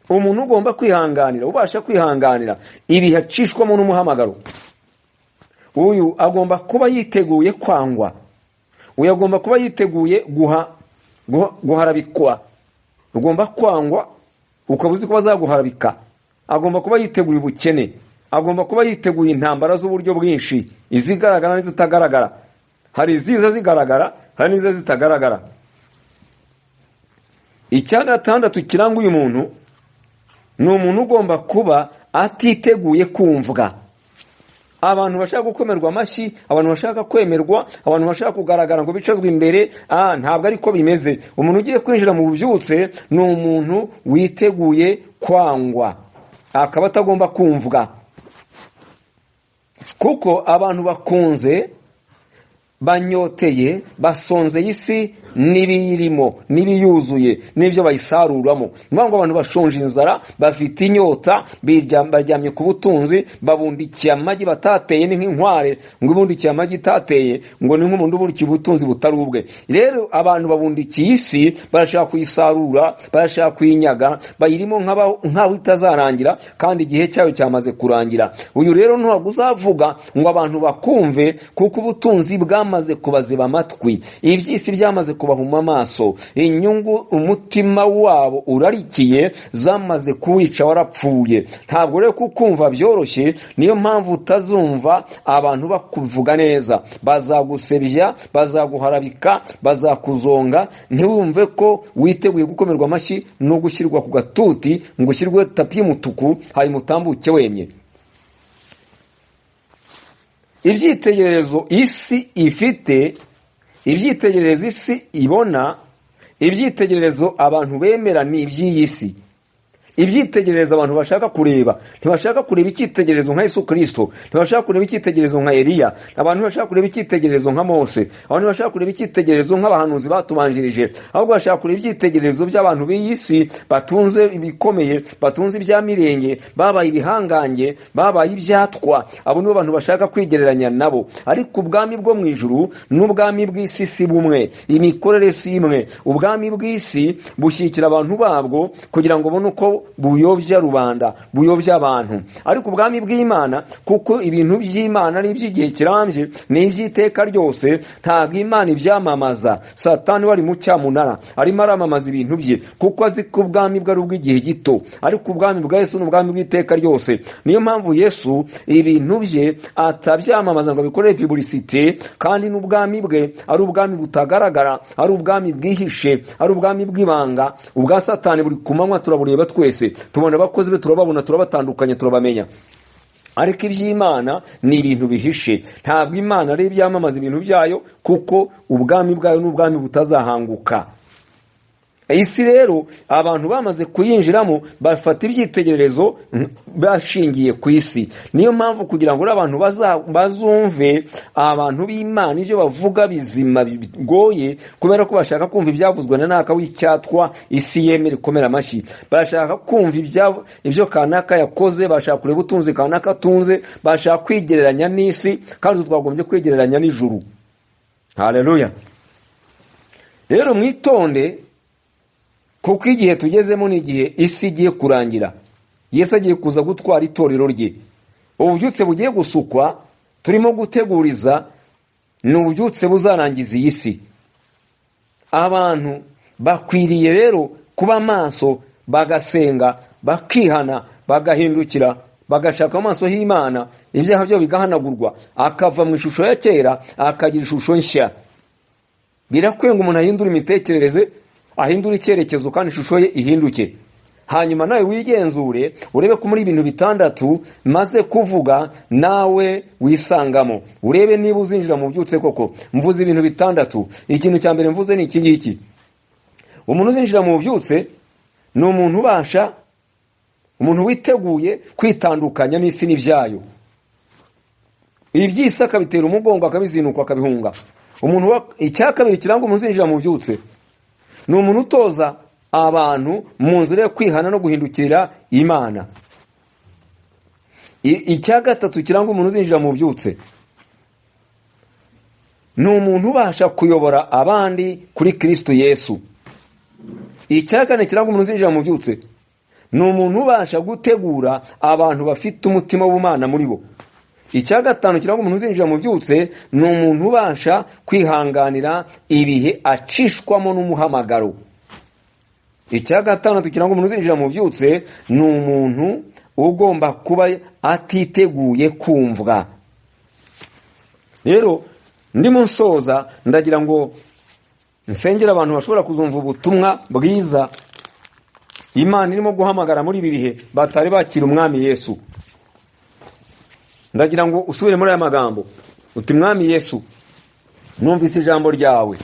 Umuntu ugomba kwihanganira, ubasha kwihanganira ibihe acishwamo n'umuhamagaro, uyu agomba kuba yiteguye kwangwa, uyu agomba kuba yiteguye guharabikwa. Ugomba kwangwa ukaba uzi ko bazaguharabika. Agomba kuba yiteguye ubukene, agomba kuba yiteguye intambara z'uburyo bwinshi, izigaragara n'izitagaragara. Hari iziza zigaragara, hari n'iziza zitagaragara. Icya gatandatu kiranga uyu muntu ni umuntu ugomba kuba atiteguye kumvwa. Abantu bashaka gukomerwa amashyi, abantu bashaka kwemerwa, abantu bashaka kugaragara ngo bicazwe imbere, ntabwo ariko bimeze. Umuntu ugiye kwinjira mu bubyutse ni umuntu witeguye kwangwa, akaba atagomba kumvwa. Kuko abantu bakunze, banyoteye, basonzeye isi n'ibiyirimo, n'ibiyuzuye, n'ibyo bayisaruramo. Ni ngo abantu bashonje inzara, bafite inyota, baryamye ku butunzi, babundikiye amagi batateye, ni nk'inkware ngo ibundikiye amagi itateye, ngo ni nk'umuntu ubundikiye ubutunzi butari ubwe. Rero abantu babundikiye isi, barashaka kuyisarura, barashaka kuyinyaga, bayirimo nk'aho itazarangira, kandi igihe cyayo cyamaze kurangira. Uyu rero ntabwo uzavuga ngo abantu bakumve, kuko ubutunzi bwamaze kubaziba amatwi, iby'isi byamaze kubahuma amaso, inyungu umutima wabo urarikiye zamaze kuwica, warapfuye. Ntabwo rero kukumva byoroshye, niyo mpamvu utazumva abantu bakuvuga neza, bazagusebya, bazaguharabika, bazakuzonga. Ntiwumve ko witeguye gukomerwa amashyi no gushyirwa ku gatuti ngo ushyirwe tapi y'umutuku hanyuma utambuke wemye. Ibyitegererezo isi ifite, ibyitegererezo isi ibona, ibyitegererezo abantu bemera ni iby'iyi si. Ibyitegererezo abantu bashaka kureba, ntibashaka kureba icyitegererezo nka Yesu Kristo, ntibashaka kureba icyitegererezo nka Eliya, abantu bashaka kureba icyitegererezo nka Mose, abantu bashaka kureba icyitegererezo nk'abahanuzi batubanjirije, ahubwo bashaka kureba ibyitegererezo by'abantu b'iyi si batunze ibikomeye, batunze ibya mirenge, babaye ibihangange, babaye ibyatwa. Abo nibo bantu bashaka kwigereranya nabo. Ariko ubwami bwo mu ijuru n'ubwami bw'isi si bumwe, imikorere si imwe. Ubwami bw'isi bushyikira abantu babwo kugira ngo babone uko buyobya rubanda, buyobya abantu. Ariko ubwami bw'Imana, kuko ibintu by'Imana ari iby'igihe kirambye, ni iby'iteka ryose, ntabwo Imana ibyamamaza. Satani wari mu cyamunara arimo aramamaza ibintu bye, kuko azi ko ubwami bwe ari ubw'igihe gito, ariko ubwami bwa Yesu ni ubwami bw'iteka ryose. Niyo mpamvu Yesu ibintu bye atabyamamaza ngo abikorere publicité, kandi n'ubwami bwe ari ubwami butagaragara, ari ubwami bwihishe, ari ubwami bw'ibanga. Ubwa Satani buri ku manywa turabureba twese, tubona abakozi be, turababona, turabatandukanye, turabamenya. Ariko iby'Imana ni ibintu bihishe, ntabwo Imana ari ibyamamaza ibintu byayo, kuko ubwami bwayo ni ubwami butazahanguka. Isi rero abantu bamaze kuyinjiramo bafata ibyitegererezo bashingiye ku isi. Niyo mpamvu kugira ngo abantu bazumve abantu b'Imana ibyo bavuga bizima bigoye, kubera ko bashaka kumva ibyavuzwe na naka w'icyatwa isi yemere ikomera amashyi, bashaka kumva ibyo kanaka yakoze, bashaka kureba utunze kanaka atunze, bashaka kwigereranya n'isi, kandi twagombye kwigereranya n'ijuru. Haleluya. Rero mwitonde, kuko igihe tugezemo ni igihe isi igiye kurangira. Yesu agiye kuza gutwara itorero rye. Ububyutse bugiye gusukwa turimo guteguriza ni ububyutse buzarangiza iyi si. Abantu bakwiriye rero kuba maso, bagasenga, bakihana, bagahindukira, Bagashaka mu maso h'Imana, ibyaha byabo bigahanagurwa, akava mu ishusho ya kera akagira ishusho nshya. Birakwiye ngo umuntu ahindure imitekerereze, ahindure icyerekezo, kandi ishusho ye ihinduke. Hanyuma nawe wigenzure urebe ko muri ibintu bitandatu maze kuvuga nawe wisangamo, urebe niba uzinjira mu byutse koko. Mvuze ibintu bitandatu. Ikintu cya mbere mvuze ni iki ngiki: umuntu uzinjira mu byutse ni umuntu ubasha, umuntu witeguye kwitandukanya n'isi n'ibyayo. Iby'isi akabitera umugongo, akabizinukwa, akabihunga. Umuntu icya kabiri kiranga umuntu uzinjira mu byutse ni umuntu utoza abantu mu nzira yo kwihana no guhindukirira Imana. Icya gatatu kiranga umuntu uzinjira mu byutse ni umuntu ubasha kuyobora abandi kuri Kristo Yesu. Icya kane kiranga umuntu uzinjira mu byutse ni umuntu ubasha gutegura abantu bafite umutima w'Imana muri bo. Icya gatanu kiranga umuntu uzinjira mu byutse ni umuntu ubasha kwihanganira ibihe acishwamo n'umuhamagaro. Icya gatandatu kiranga umuntu uzinjira mu byutse ni umuntu ugomba kuba atiteguye kumvwa. Rero ndimo nsoza, ndagira ngo nsengera abantu bashobora kuzumva ubutumwa bwiza Imana irimo guhamagara muri ibi bihe batari bakira Umwami Yesu. Ndagira ngo usubire muri aya magambo uti: Mwami Yesu, numvise ijambo ryawe,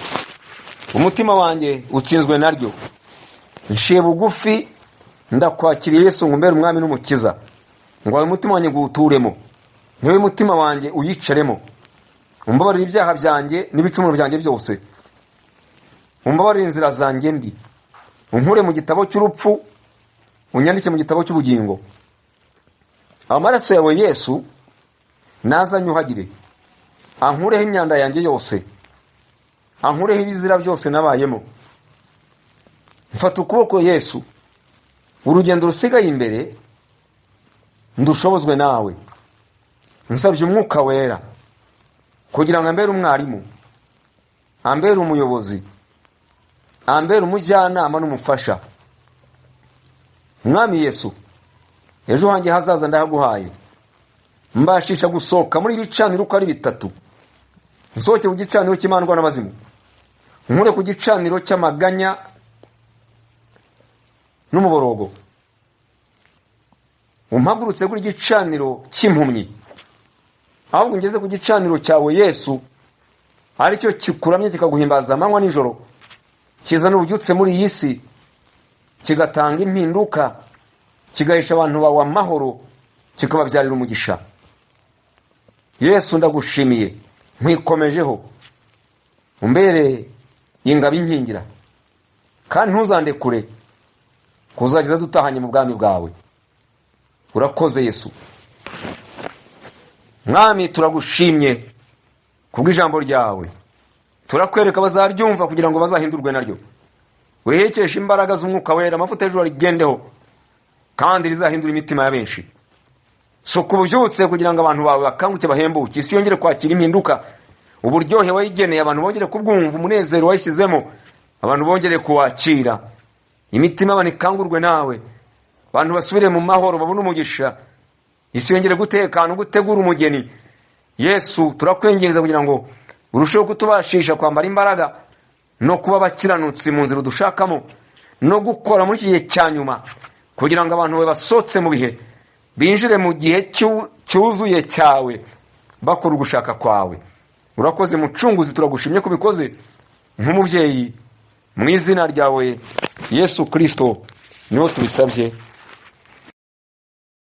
umutima wanjye utsinzwe naryo, nciye bugufi, ndakwakiriye Yesu ngo mbere Umwami n'Umukiza, ngo umutima wanjye nguwuturemo, niwe mutima wanjye uyicaremo, umbabarire ibyaha byanjye n'ibicumuro byanjye byose, umbabarire inzira zanjye mbi, unkure mu gitabo cy'urupfu unyandike mu gitabo cy'ubugingo. Amaraso yawe Yesu naza nyuhagire, ankureho imyanda yanjye yose, ankureho ibizira byose nabayemo. Mfata ukuboko Yesu, urugendo rusigaye imbere ndushobozwe nawe. Nsabye Umwuka Wera kugira ngo ambere umwarimu, ambere umuyobozi, ambere umujyanama n'umufasha. Mwami Yesu, ejo hanjye hazaza ndahaguhaye, mbashisha gusohoka muri ibicaniro uko ari bitatu. Nsohoke ku gicaniro cy'imandwa n'abazimu, nkure ku gicaniro cy'amaganya n'umuborogo, umpagurutse kuri gicaniro cy'impumyi, ahubwo ngeze ku gicaniro cyawe Yesu, aricyo kikuramye kikaguhimbaza amanywa nijoro, kizana ububyutse muri iyi si, kigatanga impinduka, kigahisha abantu bawe amahoro, kikababyarira umugisha. Yesu ndagushimiye, nkwikomejeho, umbere ingabo inkingira, kandi ntuzandekure kuzageza dutahanye mu bwami bwawe. Urakoze Yesu. Mwami, turagushimye kubw'ijambo ryawe, turakwereka bazaryumva kugira ngo bazahindurwe naryo. Wihekeshe imbaraga z'Umwuka Wera, amavuta y'ijuru arigendeho, kandi rizahindura imitima ya benshi. Suka ububyutse kugira ngo abantu bawe bakanguke, bahembuke, isi yongere kwakira impinduka, uburyohe wayigeneye abantu bongere kubwumva, umunezero wayishyizemo abantu bongere kuwakira, imitima y'abantu ikangurwe nawe, abantu basubire mu mahoro, babone umugisha, isi yongere gutekana, gutegura umugeni. Yesu, turakwinginze kugira ngo urusheho kutubashisha kwambara imbaraga no kuba abakiranutsi mu nzira dushakamo, no gukora muri iki gihe cya nyuma, kugira ngo abantu basohotse mu bihe binjire mu gihe cyuzuye cyawe, bakora ugushaka kwawe. Urakoze Mucunguzi, turagushimye kubikoze nk'umubyeyi, mu izina ryawe Yesu Kristo niho tubisabye.